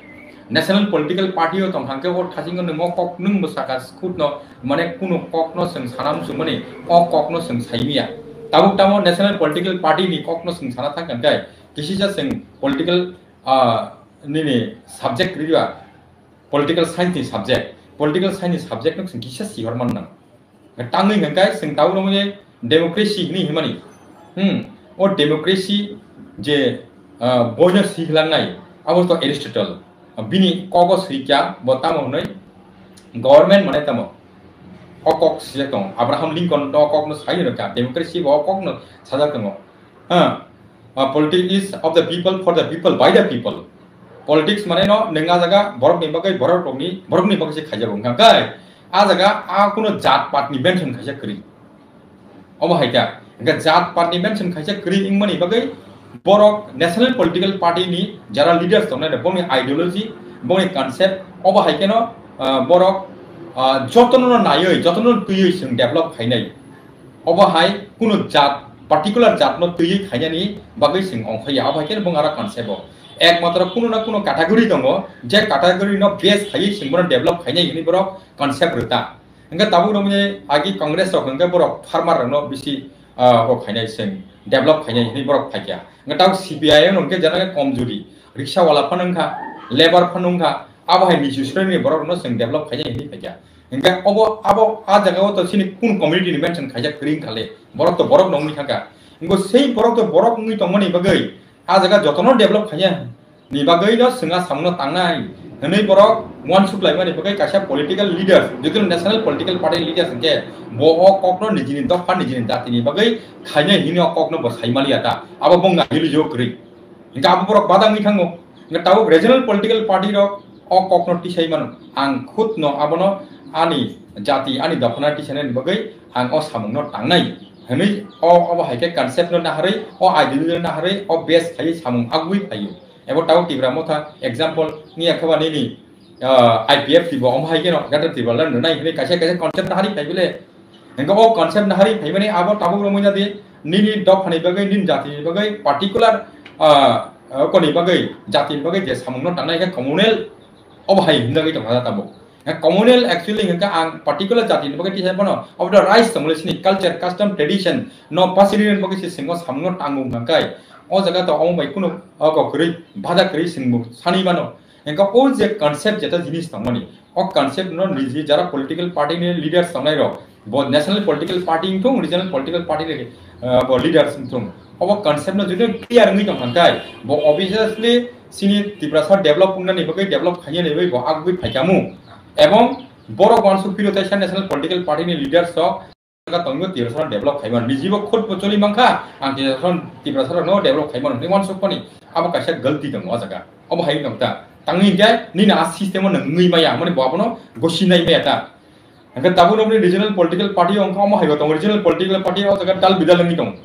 National Political Party o tong thangkhe o thasingo nwng o kok nwng bwsaka khutno, mane kuno kokno chwng sana muchungmani o kokno chwng saimiya. Tabuk tamo National Political Party ni kokno chwng sana thangkha khe kisisa chwng political, ah, nini subject riba, political science ni subject, political science ni subject no chwng kisa sihor man nang. Tangwi hwnkhe chwng tabuk romwi democracy hinwi himani. Hmm, o democracy je, ah, boino sihlangnai, abo to Aristotle. Bini kogo swi kya, bo tamo hwnwi government mane tamo. O kok sijak tongo. Abraham Lincoln to o kokno sai rwkha. Democracy bo o kokno sajak tongo. Ha, ah, politics is of the people, for the people, by the people. Politics mane no nwng a jaga borok ni bagwi, borok rok ni, borok ni bagwi se khaijago wngkha kai. A jaga a kuno jat pat ni mention khaijak kwrwi. Omo hai kha. Hingkhe jat pat ni mention khaijak kwrwi wngmani bagwi borok National Political Party ni jara leaders tongnai rok, bongni ideology, bongni concept, obo hai kheno, ah, borok, ah, jotono no naiwi, jotono no twiwi chwng develop khainai. Obo hai kuno jat, particular jat no twiwi khainani bagwi chwng ongkhorya. Obo hai khe bung aro concept o. Ekmatro kuno na kuno category tongo, je category no base khaiwi chwng bono develop khainai hinwi borok concept rwta. Hingkhe tabuk romwi agi Congress rok hingkhe borok farmer rokno bisi, ah, bo khainai chwng develop khainai hinwi borok phaikha. Hingkhe tabuk C P I M rok hingkhe jera komjuri, riksha wala phano wngkha, labour phano wngkha, abo hai nichu sreni borok rokno chwng develop khainai hinwi phaikha. Hingkhe obo, abo a jaga o to chini kun community ni mention khaijak kwrwi wngkha le, borok to borok no wngwi thangkha. Hingkhe sei borok to borok wngwi tongmani bagwi a jaga jotono develop khaina ni bagwi no chwng a samung no tangnai hinwi borok uansuk laimani bagwi kaisa political leaders, jotoni national political party leaders hingkhe bo o kokno nijini dopha nijini jatini bagwi khainai hinwi o kokno bo saimaliya ta, abo bongni ideology o kwrwi. Hingkhe abo borok badangwi thango. Hingkhe tabuk regional political party rok o kokno tisai mano. Ang khutno abono ani jati, ani dophano tisainani bagwi ang o samungno tangnai hinwi o, obo hai khe concept no naharwi, o ideology no naharwi, o base khaiwi samung agwi phaio. Ebo tabuk Tipra Motha example wngya khe ba nini, ah, I P F T bo omo hai kheno Greater Tipraland rwnai hinwi kaisa kaisa concept naharwi phai bile. Hingkhe o concept naharwi phaimani abo tabuk romwi jadi nini dophani bagwi, nini jatini bagwi particular, ah, ah, koni bagwi, jatini bagwi je samungno tangnai khe communal obo hai hinjagwi tongkha tabuk. Hingkhe communal actually hingkhe ang particular jatini bagwi tisa phano obo to rights tongmani sini culture, custom, tradition no pasiri bagwi se singo samungno tango hwnkhai o jaga to omo bai kunu oko kwrwi bada kwrwi singbo sani mano. Hingkhe o je concept jeta jinis tongmani, o concept no niji jara political party ni leaders tongnai rok, bo national political party wngthung, regional political party ni, ah, bo leaders wngthung, obo concept no jodi clear wngwi tong kha khe, bo obviously chini Tiprasa develop wngnani bagwi, develop khainani bagwi bo agwi phaikamu. Ebong borok uansuk phiro teisa national political party ni leaders rok jaga tongwi Tiprasa develop khaimano. Nijibo khutbo choli mankha, ang Tiprasa, Tiprasa rokno develop khaimano hinwi uansukmani abo kaisa galti tongo o jaga. Obo hai wngkha ta. Tangwi hingkhe nini a system o nwng wngwi maya, mani bo abono gosi nai maya ta. Hingkhe tabuk nokni regional political party wngkha, omo haibo tongo regional political party o jaga dal bidal wngwi tongo.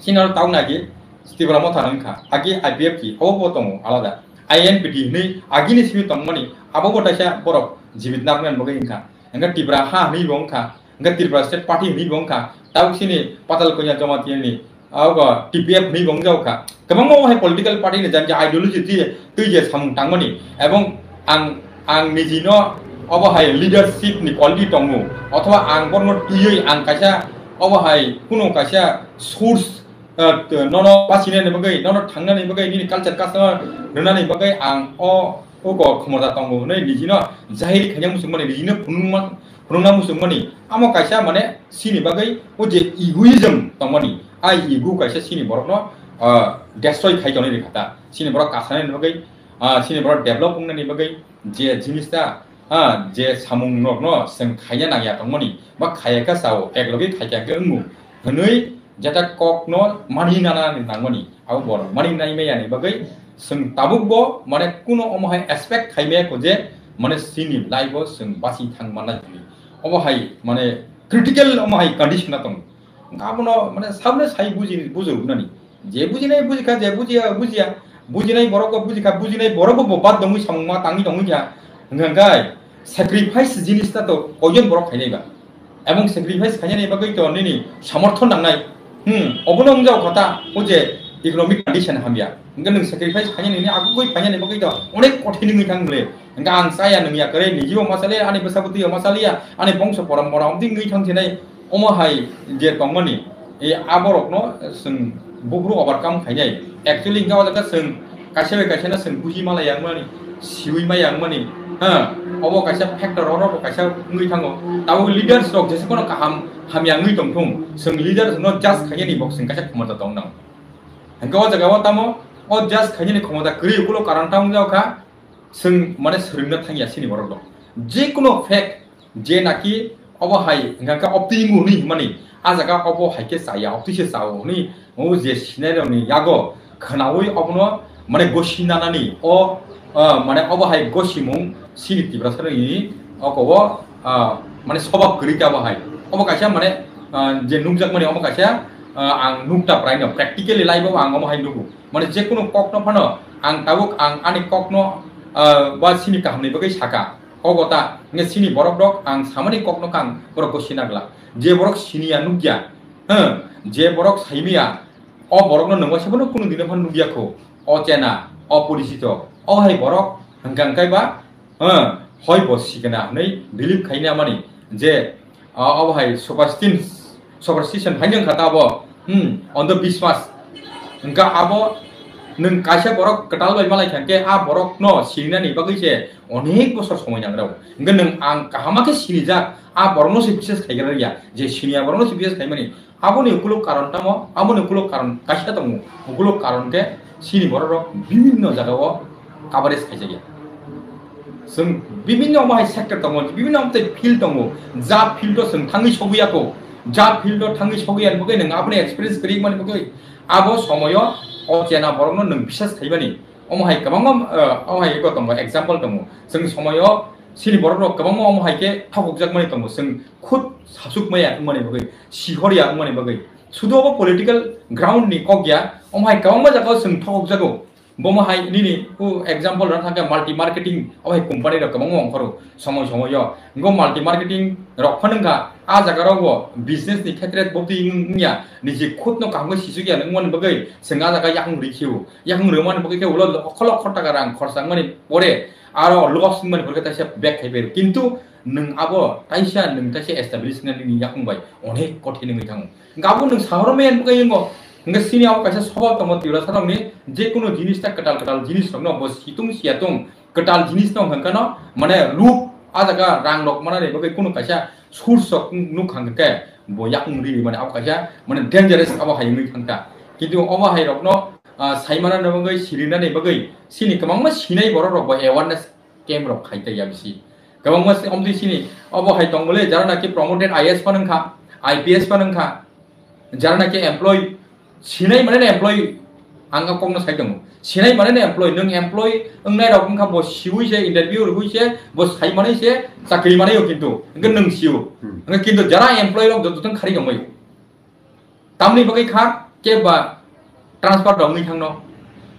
Chini oro tabuk nagi Tipra Motha wngkha, agi I P F T obo bo tongo alada. I N P T hinwi agini simi tongmani abo bo taisa borok jibit narwknani bagwi wngkha. Hingkhe Tipra ha hinwi bo wngkha. Hingkhe Tripura State Party hinwi bo wngkha, tabuk chini Patal Kanya Jamatia ni, ah, obo T P F hinwi bo wngjago kha. Kwbangma omo hai political party ni jani je ideology twi, twi je samung tangmani, ebong ang, ang nijino obo hai leadership ni quality tongo, othoba ang borno twiwi ang kaisa obo hai kuno kaisa source, ah, t-, nono basinani bagwi, nono thangnani bagwi, nini culture custom rwnani bagwi ang o, obo khomota tongo hwnwi nijino jahiri khaina muchungmani, nijino phunukma, Phunukna muchungmani, amo kaisa mane chini bagwi o je egoism tongmani, a ego kaisa chini borokno, ah, destroy khai tonwi rikha ta. Chini borok kasanani bagwi, ah, chini borok develop wngnani bagwi je jinis ta, ah, je samung rokno chwng khaina nangya tongmani, ba khaya kha chao, eklogwi khaikha khe wngo hwnwi jeta kokno mani nana nangmani, abo borok mani nai maya ni bagwi chwng tabuk bo mane kuno omo hai expect khai maya kho je mane chini life o chwng basi thang manna hwnwi. Obo hai mane critical omo hai condition na tong. Abono mane sabne sai buji, bujo wnani. Je bujinai bujikha, je bujiya bujiya. Bujinai borok bo bujikha, bujinai borok bo bad dongwi samung ma tangwi tongwi kha. Hwnka hwnkhe sacrifice jinis ta to koijon borok khainai ba. Ebong sacrifice khainani bagwi to nini samorthon nangnai. Hmm, obono wngjao kha ta, o je economic condition hamya. Hwnkhe nwng sacrifice khainani ni agugwi khainani bagwi to onek kothin wngwi thang le. Hwnkhe ang chaya nwngya kwrwi, nijibo ma chaliya, ani bwsabo twibo ma chaliya, ani bongso porompora omtwi wngwi thang sinai. Omo hai je tongmani, e aborokno chwng buphuru overcome khainai. Actually, hwnkhe o jaga chwng kaisa bai kaisa no chwng buji ma lai yang mani, siwi ma yang mani, ha, obo kaisa factor, oro bo kaisa wngwi thango. Tabuk leaders rok jesa kono kaham hamya wngwi tong thung, chwng leaders no judge khainani bo chwng kaisa khomota tong nang. Hwnkhe o jaga o tamo o judge khainani khomota kwrwi ukulo karon tamo wng kha, chwng mane swrwngna thangya chini borok rok. Je kono fact je naki obo hai hwnkha khe opti wngo hwnwi hwnmani, a jaga obo hai khe chaya, opti se chao hwnwi o je sinai rokni yago khwnaui obono mane gosi nanani o, ah, mane obo hai gosimung chini Tiprasa rokni oko o, ah, mane sobab kwrwi khe abo hai. Obo kaisa mane, ah, je nukjakmani obo kaisa, ah, ang nukta praino practically life o ang omo hai nugo. Mane je kunu kokno phano ang tabuk ang ani kokno, ah, ba chini kahamni bagwi saka. Kogo ta, hwnkhe chini borok rok ang samani kokno kang borok bo sina glak. Je borok siniya nukya, huh, je borok saimiya, o borokno nwng waisa bono kunu dino phano nukya kho. O chena, o porisito, o hai borok hwnkha hwnkhe ba, huh, hoi bo sikena hwnwi believe khaina mani je, ah, obo hai superstition, superstition hai wngkha ta abo, hmm, ondhobiswas. Hwnkha abo nwng kaisa borok kwtal bai malai kha hwnkhe a borokno sirinani bagwi se onek bosor somoi nangrao. Hwnkhe nwng ang kahama khe sinijak, a borokno se bises khaigra ya, je siniya borokno se bises khaimani. Aboni ukuluk karon tamo, aboni ukuluk karon kaisa tongo. Ukuluk karon khe chini borok rok bibinno jaga o coverage khaijak ya. Chwng bibinno omo hai sector tongo, bibinno omo tei field tongo. Ja field o chwng thangwi sogwi ya kho, ja field o thangwi sogwi ya, bagwi nwng aboni experience kwrwi mani bagwi abo somoyo o chena borokno nwng bisas khaimani. Omo hai kwbangma, eh, omo hai eko tongo, example tongo. Chwng somoyo chini borok rok kwbangma omo hai khe thokokjak mani tongo. Chwng khud sasuk maya wngmani bagwi, sihor ya wngmani bagwi. Sudu obo political ground ni kok ya, omo hai kwbangma jaga o chwng thokokjago. Bomo hai nini u example rok thangkhe multi marketing, obo hai company rok kwbangma ongkhoro somoi somoi o. Ngo multi marketing rok phano wngkha, a jaga rok bo business ni khetre botwi wng-, wngya, niji khud no kaham khe sisuk ya wngmani bagwi chwng a jaga yakung rikhiu. Yakung rwmani bagwi khe ulo lokho lokho taka rang khorsa wngmani pore aro loss wngmani pore khe taisa back khai pai rw. Kintu nwng abo taisa, nwng taisa establish wngna nini yakung bai onek kothin wngwi thango. Hwnkhe abo nwng sahoro maya wngwi wngo. Hwnkhe chini abo kaisa sobo tongo Tiprasa rokni, je kunu jinis ta kwtal kwtal jinis rokno bo situng siyatung kwtal jinis no hwnkhe no mane ruk a jaga rang rok manani bagwi kunu kaisa source rok nuk hwnkhe bo yakung ri mane abo kaisa mane dangerous abo hai wngwi thangkha. Kintu obo hai rokno, ah, saimana bagwi sirinani bagwi chini kwbangma sinai borok rok bo awareness camp rok khai tei ya bisi. Kwbangma se omtwi sini obo hai tong bole, jara naki promoted I A S phano wngkha, I P S phano wngkha, jara naki employee, sinai mane employee, ang a kokno sai tongo. Sinai mane employee, nwng employee wngnai rok wngkha bo siwi se interview rwui se, bo sai manai se chakri manai o kintu, hwnkhe nwng sio. Hmm. Hwnkhe kintu jara employee rok joto tong khari tongmai o. Tamni bagwi kha, keba transfer da wngwi thangno,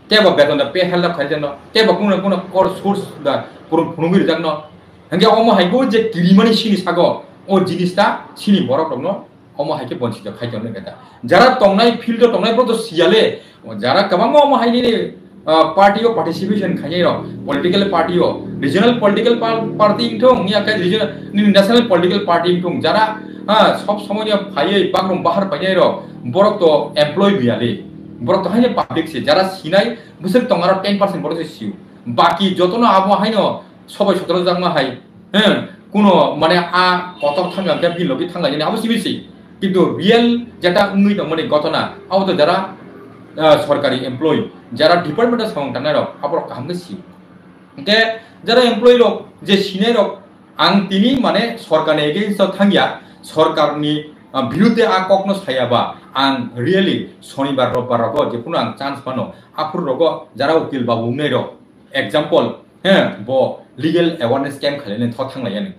keba beton da pay hel da khaijano, keba kuno kuno kor source da purung phunugwi rijakno. Hwnkhe omo hai bo je kirimani sini sago, o jinis ta sini borok rokno omo hai khe bonchito khai tongo nokha ta. Jara tongnai field o tongnai borok to siyale, jara kwbangma omo hai nini ah, party o participation khainai rok, political party o, regional political par-, party wngthung, ya khe regional, nini national political party wngthung, jara, ah, sob somoi no phaiwi bakrum bahar painai rok, borok to employee biyali, borok to haino public se, jara sinai bwswk tong aro ten percent borok se sio, baki jotono abo haino sobai sotoro jakma hai, eh, kuno mane a kotor thangkha khe bini logi thanglai yani abo simi si. Kintu real jeta wngwi tongmani gotona abo to jara, ah, sorkari employee, jara department o samung tangnai rok aborok kaham khe si. Hingke jara employee rok je sinai rok ang tini mane sorkarni against o thangya, sorkarni, ah, birudde a kokno sayaba ang really sonibar robbar rogo je kuno ang chance mano aphuru rogo jara ukil babu wngnai rok example, he, bo legal awareness camp khailai nai tho thanglai yani.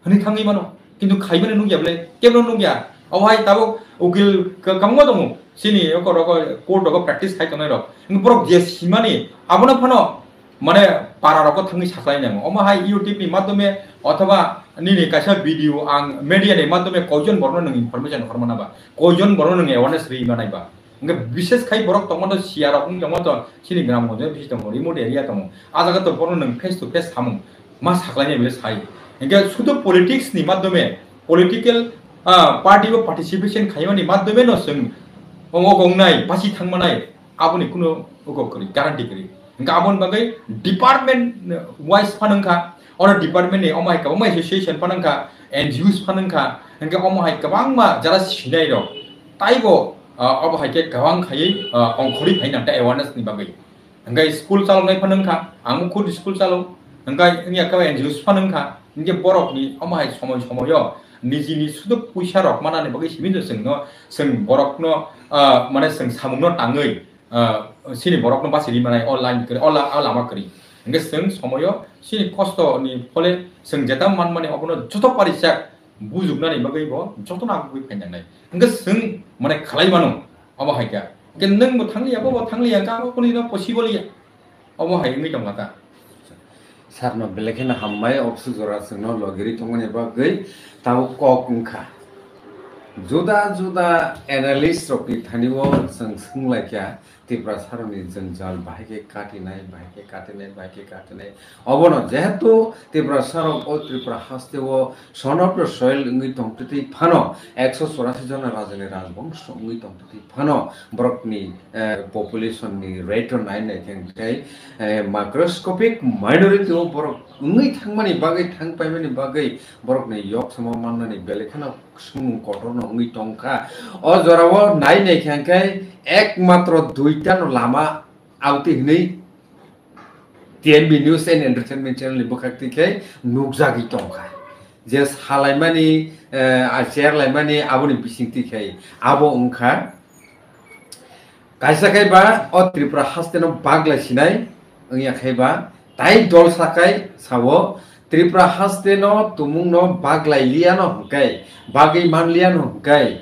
Hwnwi thangwi mano. Kintu khaimani nukya bwle, kebno nukya. Obo hai tabuk ukil ka-, kwbangma tongo. Chini oko rogo court rogo practice khai tongnai rok. Wng borok je simani abono phano mane para rogo thangwi saklai nango. Omo hai YouTube ni madhyome othoba nini kaisa video ang media ni madhyome koijon borokno nwng information hormana ba, koijon borokno nwng awareness rwi manai ba. Hingke bishes khai borok tongma to siya rok wng tongma to chini gram gonjo bisi tongo, remote area tongo. A jaga to borok nwng face to face samung ma saklai nai bwle sai. Hingke sudu politics ni madhyome, political, ah, party o participation khaimani madhyome no chwng ong ong nai, basi thangmanai, aboni kuno oko kwrwi, guarantee kwrwi. Hingke aboni bagwi department wise phano wngkha, oro department ni omo hai kwbangma association phano wngkha, N G Os phano wngkha, hingke omo hai kwbangma jara sinai rok taibo ah, obo hai khe kwbang khaiwi, ah, ongkhorwi phai nang ta awareness ni bagwi. Hingkhe school chaloknai phano wngkha, ang khud school chalo, hingkhe wngya khe N G Os phano wngkha, hingkhe borokni omo hai somoi somoio nijini sudu puisa rok manani bagwi simi no chwngno, chwng borokno, ah, mane chwng samungno tangwi, ah, chini borokno bachiri manai o line kwrwi, o la-, o lama kwrwi. Hingkhe chwng somoio chini kosto ni phole chwng jeta manmani obono joto parisak bujuknani bagwi bo jotono agugwi phainangnai. Hingkhe chwng mane khlai mano, omo hai kha. Hingkhe nwng bo thangliya, bo bo thangliya, hingkhe abo kunu no possible ya. Omo hai wngwi tongkha ta. Sir no belai kheno hammai, obsu jora chwngno logiri tongmani bagwi tabuk kok wngkha. Juda juda analyst rokni thani o chwng swnglaikha, Tiprasarokni jwngjal bahai khe katinai, bahai khe katinai, bahai khe katinai. Obono jehetu Tiprasarok o Tripura hasteo son of the soil wngwi tongtwtwi phano, ekso chorasi jona rajani rajbongso wngwi tongtwtwi phano, borokni, eh, population ni rate o nai nai khe, eh, microscopic minority o borok wngwi thangmani bagwi, thang paimani bagwi, borokni yok samo mannani belai kheno swngmung kotorno wngwi tongkha. O jorao nai nai khe hwnkhe ekmatro duitano lama aboni hinwi T N B News and Entertainment Channel ni bwkhak twi khe nukjagwi tongkha. Je salaimani, eh, a chair laimani aboni bising twi khe abo wngkha. Kaisa khe ba o Tripura haste no baglai sinai wngya khe ba, tai dol sakai sao Tripura haste no tumung no baglai liya no hwnkhe, bagwi man liya no hwnkhe,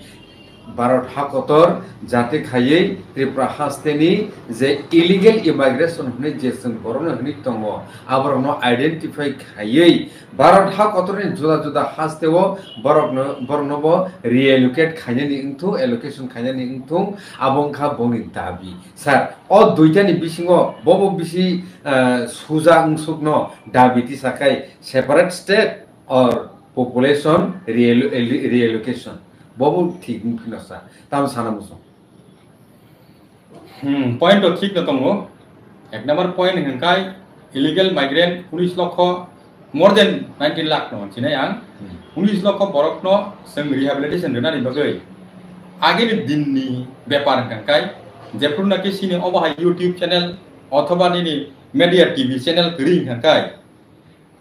Bharat hakotor jati khaiwi Tripura haste ni je illegal immigration hwnwi je chwng borok no hwnwi tongo, aborok no identify khaiwi Bharat hakotor ni juda juda haste o borok no, borok no bo reallocate khainani wngthung, allocation khainani wngthung, abo wngkha bongni dabi. Sir, o duitani bisingo bobo bisi, eh, suja wngsukno dabi tisa khai separate state or population reallo-, reallocation. Bobo thik wngphino sa, tamo sana muchung. Hmm, point to thik no tongo. Ek number point hwnkhe illegal migrant unis lokho, more than nineteen lakh no sinai ang. Hmm. Unis lokho borok no chwng rehabilitation rwnani bagwi agini din ni bepar hwnkhe jephru naki sini obo hai YouTube channel othoba nini media T V channel kwrwi hwnkhe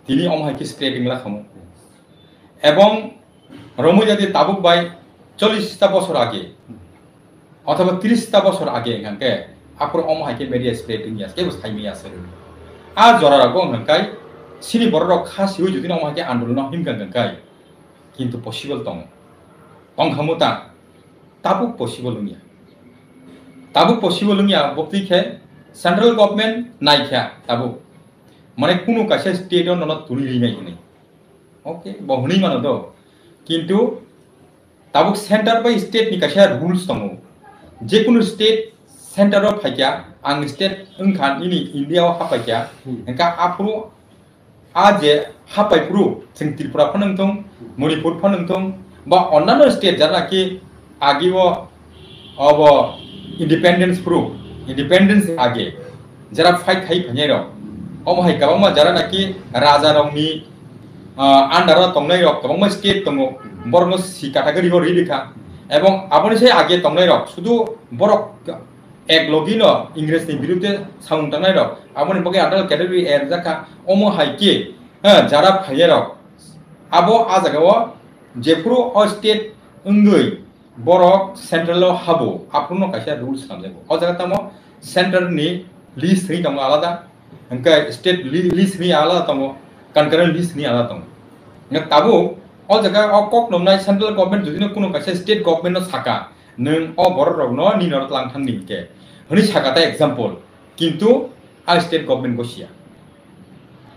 tini omo hai khe spreading la khamu. Ebong romwi jadi tabuk bai chollish ta bosor age othoba tris ta bosor age hwnkhe aphuru omo hai khe media spread wngya, kebo saimaya se rwdi. A jora rogo hwnkhe sini borok rok kha siwi jodi omo hai khe andolon himkha hwnkhe kintu possible tongo. Tongkhamu ta tabuk possible wngya. Tabuk possible wngya bwtwi khe central government naikha tabuk. Mane kunu kaisa state o nono tuli rinai hinwi. Okay, bo hwnwi mano do. Kintu tabuk center bai state ni kaisa rules tongo. Jekunu state center o phaikha, ang state wngkha nini India o hapaikha, hmm, hwnkha aphuru a je hapai phuru chwng Tripura phano wngthung, Manipur phano wngthung, ba onnano state jara naki agi o obo independence phuru, independence age jara fight khai phainai rok, omo hai kwbangma jara naki raja rokni ah, under o tongnai rok kwbangma state tongo, borokno si category o ri rikha. Ebong aboni sai age tongnai rok sudu borok ek logi no Ingres ni birudde samung tangnai rok, aboni bagwi under category er jakha. Omo hai khe, ha, jara phainai rok abo a jaga o jephuru o state wngwi borok central o habo, aphuru no kaisa rules swnamjago. O jaga tamo central ni list hwnwi tongo alada, hwnkhe state li-, list hwnwi alada tongo, concurrent list hwnwi alada tongo. Hwnkhe tabuk o jaga o kok nwngnai central government jodi no kuno kaisa state government no saka, "Nwng o borok rok no nini oro tlang thang ni," hwnkhe hwnwi saka ta example, kintu a state government gosia.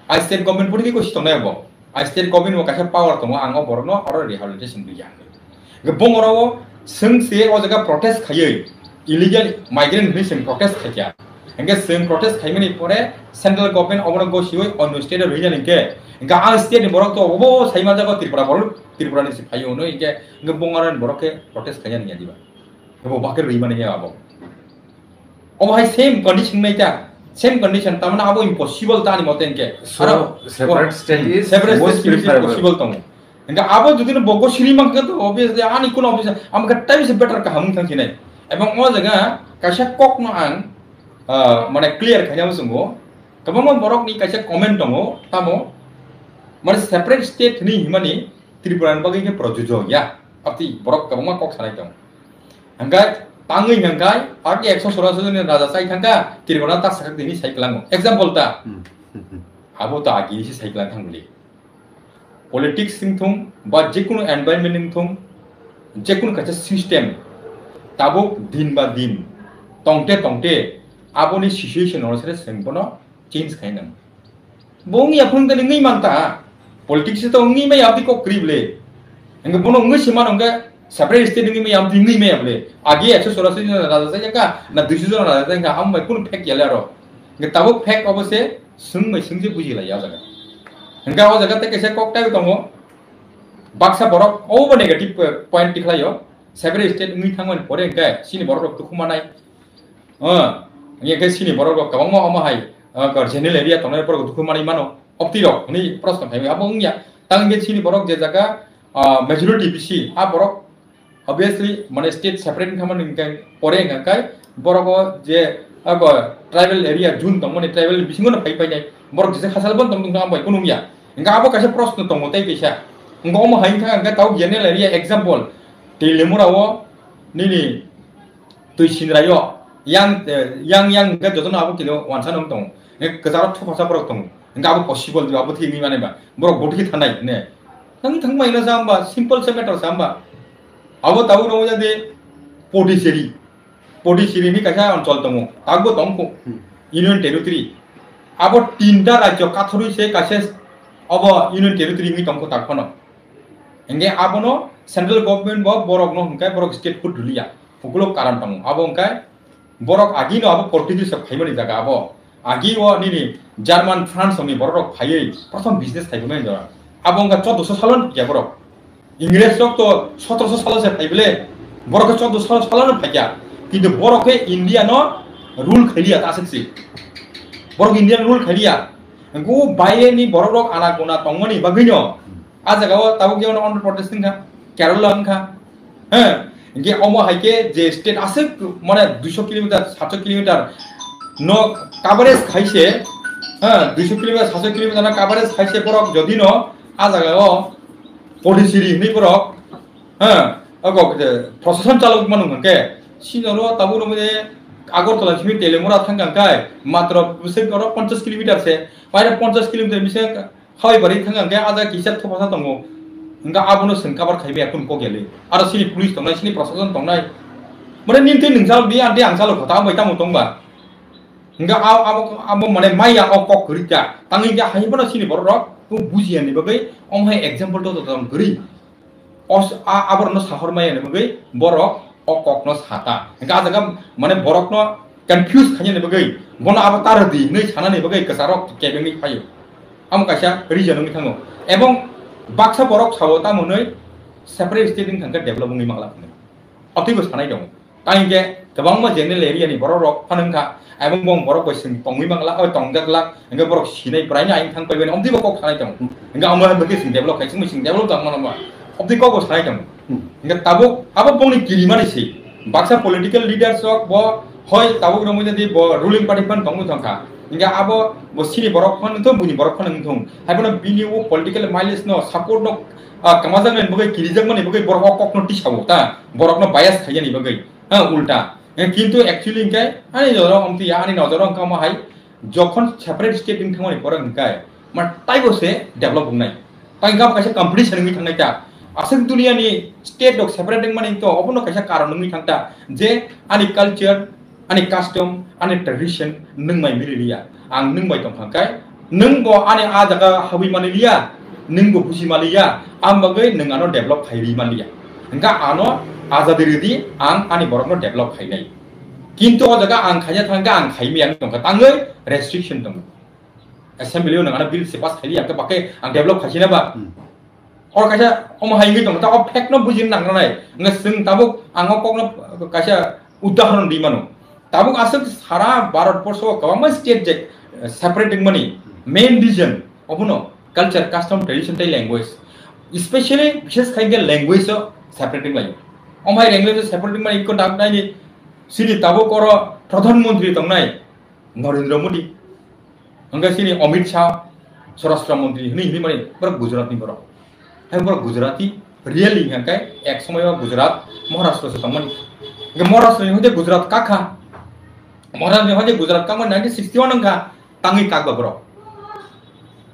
A state government pori khe gosi tongnai bo. A state government bo kaisa power tongo, ang o borokno oro rehabilitation rwya. Hwnkhe bongoro o chwng se o jaga protest khaiwi, illegal migrant hinwi chwng protest khaikha. Hwnkhe chwng protest khaimani pore central government obono gosiwi onno state o rwinani hwnkhe, hwnkhe ang state ni borok to obo sai manjago Tripura borok, Tripura ni se phaio hwnwi hwnkhe, hwnkhe bongorani borok khe protest khainani ya diba? Abo bakhe rwimani ya abo. Omo hai same condition nai ta, same condition, tamani abo impossible ta ani mote hwnkhe. So, aro separate state is separate most state is preferable. Impossible tongo. Hwnkhe abo jodi no bogo siri mankha to obviously ani kuno office, amo khe tai se better kaham wng thang sinai. Ebong o jaga kaisa kok no ang, ah, mane clear khaina muchungo. Kwbangma borok ni kaisa comment tongo, tamo mane separate state hwnwi himani Tripura ni bagwi khe projojo ya. Abtwi borok kwbangma kok sanai tongo. Hwnkhe tangwi hwnkhe age ekso sora sora ni raja chai thangkha, Tripura ta sakha tini sai kwlango. Example ta. Hmm. Abo ta agi se sai kwlang thang bili. Politics wng thung, ba jekunu environment wng thung, jekunu kaisa system, tabuk din ba din, tongte tongte, aboni situation ono sere chwng bono change khai nang. Bo wngya phung tani wngwi man ta. Politics to wngwi maya abdi kok kwrwi ble. Hwnkhe bono wngwi se mano hwnkhe separate state wngwi maya abdi wngwi maya ble. Agi ekso chorasi jon raja chai kha, na duiso jon raja chai kha, amo bai kunu fact ya le aro. Hwnkhe tabuk fact obo se swng bai swng se buji lai ya jaga. Hwnkhe o jaga tei kaisa kok tai tongo. Baksa borok obo negative point tikhlai o. Separate state wngwi thangmani pore hwnkhe chini borok rok dukhu manai. Ah, wngya khe chini borok rok kwbangma omo hai, ah, general area tongnai borok dukhu manwi mano. Opti rok hwnwi proshno khai abo wngya. Tang hwnkhe chini borok je jaga, ah, majority bisi, a borok obviously mane state separate wngkha mani hwnkhe pore hwnkha khe borok o je abo tribal area zone tongmani tribal bisingo no phai painai. Borok jesa khasal bon tong tong abo kunu wngya. Hwnkhe abo kaisa proshno tongo tei kaisa. Hwnkhe omo hai wngkha hwnkhe tau general area example. Telemura o nini twi sinrai o yang, eh, yang, yang hwnkhe jotono abo kino wansa nung tongo. Hwnkhe kwcharo thupasa borok tongo. Hwnkhe abo possible di, abo thik wngwi mani ba. Borok bo thik thanai hwne. Nang thang mai no sa hamba, simple se matter sa hamba. Abo tabuk no jadi Pondicherry. Pondicherry ni kaisa onchol tongo. Tabuk tong kho. Hmm. Union Territory. Abo tinta rajyo kathorwi se kaisa abo Union Territory wngwi tong kho tak phano. Hwnkhe abono central government bo borokno hwnkhe borok state food rwliya. Ukulok karon tongo. Abo hwnkhe borok agino abo Portuguese rok phaimani jaga abo. Agi o nini German, France ni borok rok phaiwi prothom business khai phaibai jora. Abo hwnkhe chouddosho salo ni phaiya borok. Ingres rok to sotroso salo se phaible. Borok khe chouddosho salo no phaikya. Kintu borok khe India no rule khailiya ta aswk si. Borok India no rule khailiya. Hwnkhe o baire ni borok rok ana guna tongmani bagwi no. A jaga o tabuk jemon Andhra Pradesh wngkha, Kerala wngkha. He, hwnkhe omo hai khe je state aswk mane duiso kilometer, satsho kilometer no coverage khaise, he, duiso kilometer, satsho kilometer no coverage khaise borok jodi no a jaga o Pondicherry hinwi borok, he, abo je procession chalok mano hwnkhe, sini oro tabuk no mane Agartala simi Telemura thangkha hwnkhe matro bwswk oro ponchash kilometer se, paira ponchash kilometer bwswk Hoi bari thang hwnkhe a jaga kisa thupasa tongo. Hwnkhe abono chwng cover khai maya kunu kok yali. Aro chini police tongnai, chini proshashan tongnai. Mane nini twi nwng chalo, bi ang twi ang chalo kho, tamo bai tamo tong ba. Hwnkhe a-, abo, abo mane maya o kok kwrwi kha. Tangwi khe hai phano chini borok rok tong bujiya ni bagwi omo hai example to to tong kwrwi. Os-, a-, aborokno sahor maya ni bagwi borok o kokno sata. Hwnkhe a jaga mane borokno confuse khaina ni bagwi bono abo ta rwdi hinwi sanani bagwi kwcharok kebengwi phaio. Amo kaisa reason wngwi thango. Ebong baksa borok sao tamo hinwi separate state wngkha hwnkhe develop wngwi mangla hinwi. Atwibo sanai tongo. Tang hingke kwbangma general area ni borok rok phano wngkha, abang bong borok bai sing tongwi mangla, oi tongjakla, hingke borok sinai bwraino ayang thang paibani, omtwi bo kok sanai tongo. Hingke amo hai bwkhe sing develop khai, chwngwi sing develop tong mano ba, omtwi kok bo sanai tongo. Hmm. Hingke tabuk abo bongni kirimani se, baksa political leaders rok bo hoi tabuk romwi jadi bo ruling party phan tongwi tongkha. Hingke abo bo sini borok phano wngthung, buini borok phano wngthung. Hai phano bini o political mileage no, support no, ah, kwmajaknai bagwi, kirijakmani bagwi borok o kokno tisao ta, borokno bias khaiyani bagwi. Ha, ulta. Eh, kintu actually hingke ani nojoro omtwi ya, ani nojoro hingke omo hai, jokhon separate state wng thangmani pore hingke, ma taibo se develop wngnai. Tang hingke abo kaisa competition wngwi thangnai ta. Aswk duniya ni state rok separate wngmani to, obono kaisa karon wngwi thang ta, je ani culture, ani custom, ani tradition nwng mai mili liya, ang nwng bai tong kha khe, nwng bo ani a jaga habwi mani liya, nwng bo buji mani liya, ang bagwi nwng ano develop khai ri mani liya. Hingke ano ajadi ridi, ang ani borokno develop khainai. Kintu o jaga ang khaina thangkhe ang khaimaya wng tongkha, tangwi restriction tongo. Assembly o nwng ano bill se pass khaili, ang khe bakhe ang develop khaisina ba? Hmm. Oro kaisa omo hai wngwi tongkha, ta o fact no bujina nang nanai. Hingke chwng tabuk ang o kokno kaisa udahoron di mano. Tabuk aswk sara Bharat borsho o kwbangma state je, eh, separate wngmani main reason obono culture, custom, tradition tei language. Especially bishes khai khe language o separate wnglaio. Omo hai language o separate wngmani ikko dak naini sini tabuk oro Pradhan Mantri tongnai Narendra Modi. Hingke sini Amit Shah, Swarashtra Mantri hwnwi hwnwi mani borok Gujarat ni borok. Hai borok Gujarati, really hingke ek somoyo Gujarat, Maharashtra se tongmani. Hingke Maharashtra ni hoite Gujarat kakha. Maharashtra ni hoite Gujarat kakmani nineteen sixty-one wngkha, tangwi kakba borok.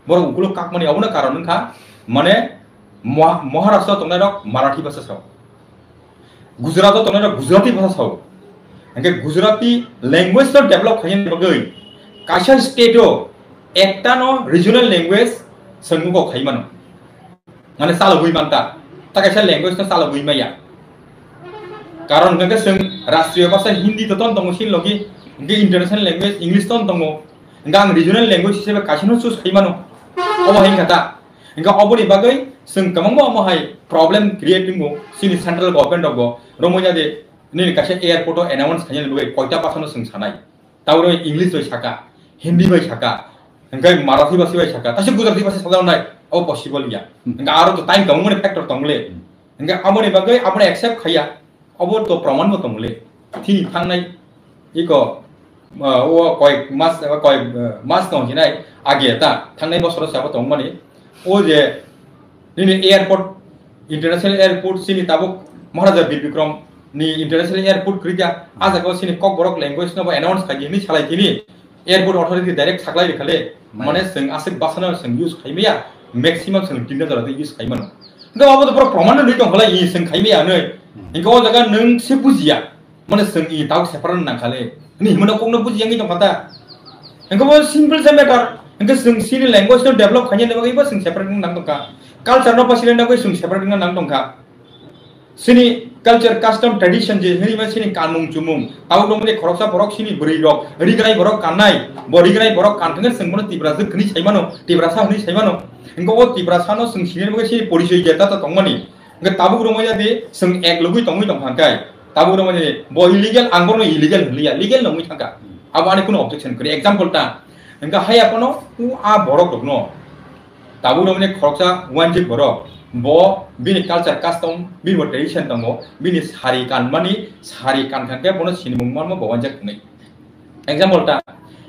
Borok ukulo kakmani obono karon wngkha, mane Moha-, Maharashtra tongnai rok Marathi bhasha sao. Gujarat o tongnai rok Gujarati bhasha sao. Hingke Gujarati language no develop khaina bagwi kaisa state o ekta no regional language sengmugo khai mano. Mane chalogwi manta. Ta kaisa language no chalogwi maya. Karon hingke chwng rastriyo bhasha Hindi to ton tongo sin logi, hingke international language English ton tongo. Hingke ang regional language hisabe kaisa no choose khai mano. Obo hai wngkha ta. Hingke oboni bagwi chwng kwbangma omo hai problem create wngo chini central government rokbo. Romwi jadi nini kaisa airport o announce khainani bagwi koita bhasha no chwng sanai. Tabuk English bai saka, Hindi bai saka, hingke Marathi bhasha bai saka, kaisa Gujarati bhasha sajak nai, obo possible ya. Hingke aro to time tongmani factor tongle. Hingke aboni bagwi abono accept khaiya. Obo to proman bo tongole. Thini thangnai iko, ah, o koyek mas, koyek, ah, mas tong hinai age ta thangnai bosoro sabo tongmani. O je nini airport, international airport sini tabuk Maharaja Bir Bikram ni international airport krija, a jaga o sini Kokborok language no bo announce khaji hinwi salai tini. Airport authority direct saklai rikha le, mane chwng aswk bhasha no chwng use khai maya, maximum chwng tinta jora tei use khai mano. Hingke obo to pura proman no nwi tong khalai, i chwng khai maya hinwi. Hmm. Hingke o jaga nwng se bujiya, mane chwng i tau separate nang khale. Ni himno kokno bujiya ngi tong kha ta. Hingke bo simple se matter. Hingke chwng sini language no develop khaina ni bagwi bo chwng separate nang tong kha. Culture no pasilai nang bagwi chwng separate nang tong kha. Sini culture, custom, tradition je hwnwi ma sini kanmung chumung. Tabuk romwi khoroksa borok sini bwrwi rok, rignai borok kannai, bo rignai borok kan thangwi chwng bono Tiprasa hwnwi sai mano, Tiprasa hwnwi sai mano. Hingke o Tiprasa no chwng sini bagwi sini porichoi je ta ta tongmani. Hingke tabuk romwi jadi chwng ek logwi tongwi tong thangkai. Tabuk romwi jadi bo illegal, ang bono illegal hwnliya, legal nongwi thangka. Abo ani kuno objection kwrwi. Example ta. Hingke haya kono u a borok rokno Tabuk romwi khoroksa wanjik borok, bo bini culture custom, bini bo tradition tongo, bini sari kanmani, sari kankha khe bono sinimung manma bo wanjak hwnwi. Example ta,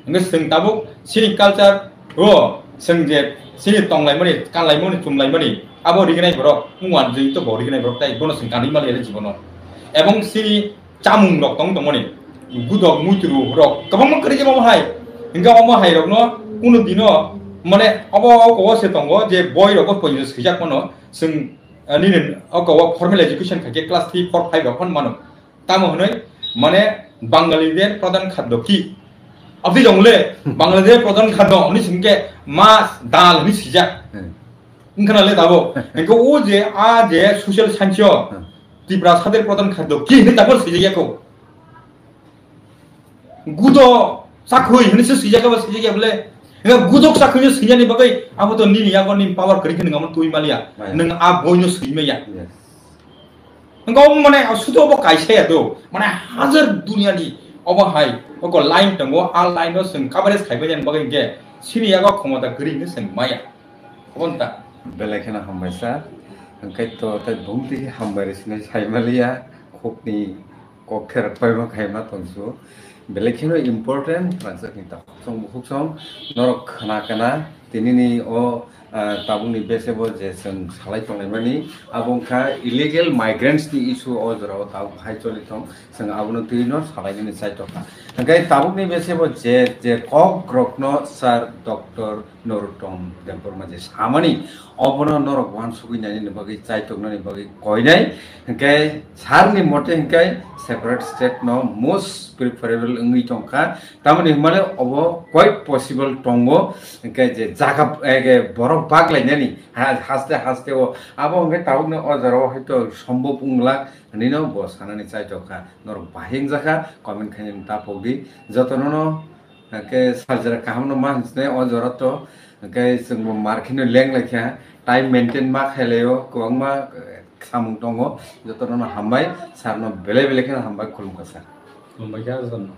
hwnkhe chwng tabuk chini culture o chwng je chini tonglaimani, kanlaimani, chumlaimani, abo rignai borok, wng wanjwi to bo rignai borok tai bono chwng kanwi maliya le jibono. Ebong chini chamung rok tong tongmani, gudok muitru rok kwbangma kwrwi khe omo hai. Hingke omo hai rokno kuno dino mane obo oko o se tongo je boi rogo poito swijak mano chwng, eh, nini oko o formal education khaikhe class three, four, five rok phano mano. Tamo hwnwi mane Bangalide pradhan khaddo ki? Abdi jongle Bangalide pradhan khaddo hwnwi singke mas, dal hwnwi swijak. Hmm. Wngkha na le tabuk. Hingke o je, a je social science o, hmm, Tiprasa der pradhan khaddo ki hinwi tabuk swijak ya kho. Gudo chakhwi hinwi se swijak ya ba swijak ya bole. Hingke gudo chakhwi no swijak ni bagwi abo to nini yago nini power kwrwi khe nang amo twi maliya. Maya. Nang a boi no swi maya. Yes. Kau mane sudo bo kaisa ya do, mane hajar dunia ni obo hai, oko line tongo, a line no seng coverage khaibai jani bagwi hingke sini yago khomota kwrwi hingke seng maya. Obonta. Belai kheno hambai sir. Hingke to tai bumti hambai rwi sinai sai maliya, khokni kok kherok paima khaima tongsu. Belai kheno important, rangchak ni ta. Chwng bukhuk song norok khna kana tinini o, ah, tabukni besebo je chwng salai tonglaimani, abo wngkha illegal migrants ni issue o jorao tabuk hai choli tong, chwng abono twi no salainani chaitokha. Hingke tabukni besebo je, je kok rokno sir Doctor Norottam Debbarma je samani, obono norok uansugwi nainani bagwi chaitoknani bagwi koinai, hingke sir ni mote hingke separate state no most preferable wngwi tongkha. Tamoni hwnmale obo quite possible tongo, hingke je jaga, ege, borok baglainani ha-, haste haste o. Abo hingke tabukni o jorao haito sombop wnglak hinwi no bo sanani chaitokha. Norok bahai wngjakha, comment khainani ta pokdi. Jotono no hingke sarjara kaham no ma hinsne o jora to, hingke chwngbo mar kheno leng laikha, time maintain ma khailaio, kwbangma, eh, samung tongo. Jotono no hambai, sir no belai belai kheno hambai, khulumkha sir. Hambai kha jotono.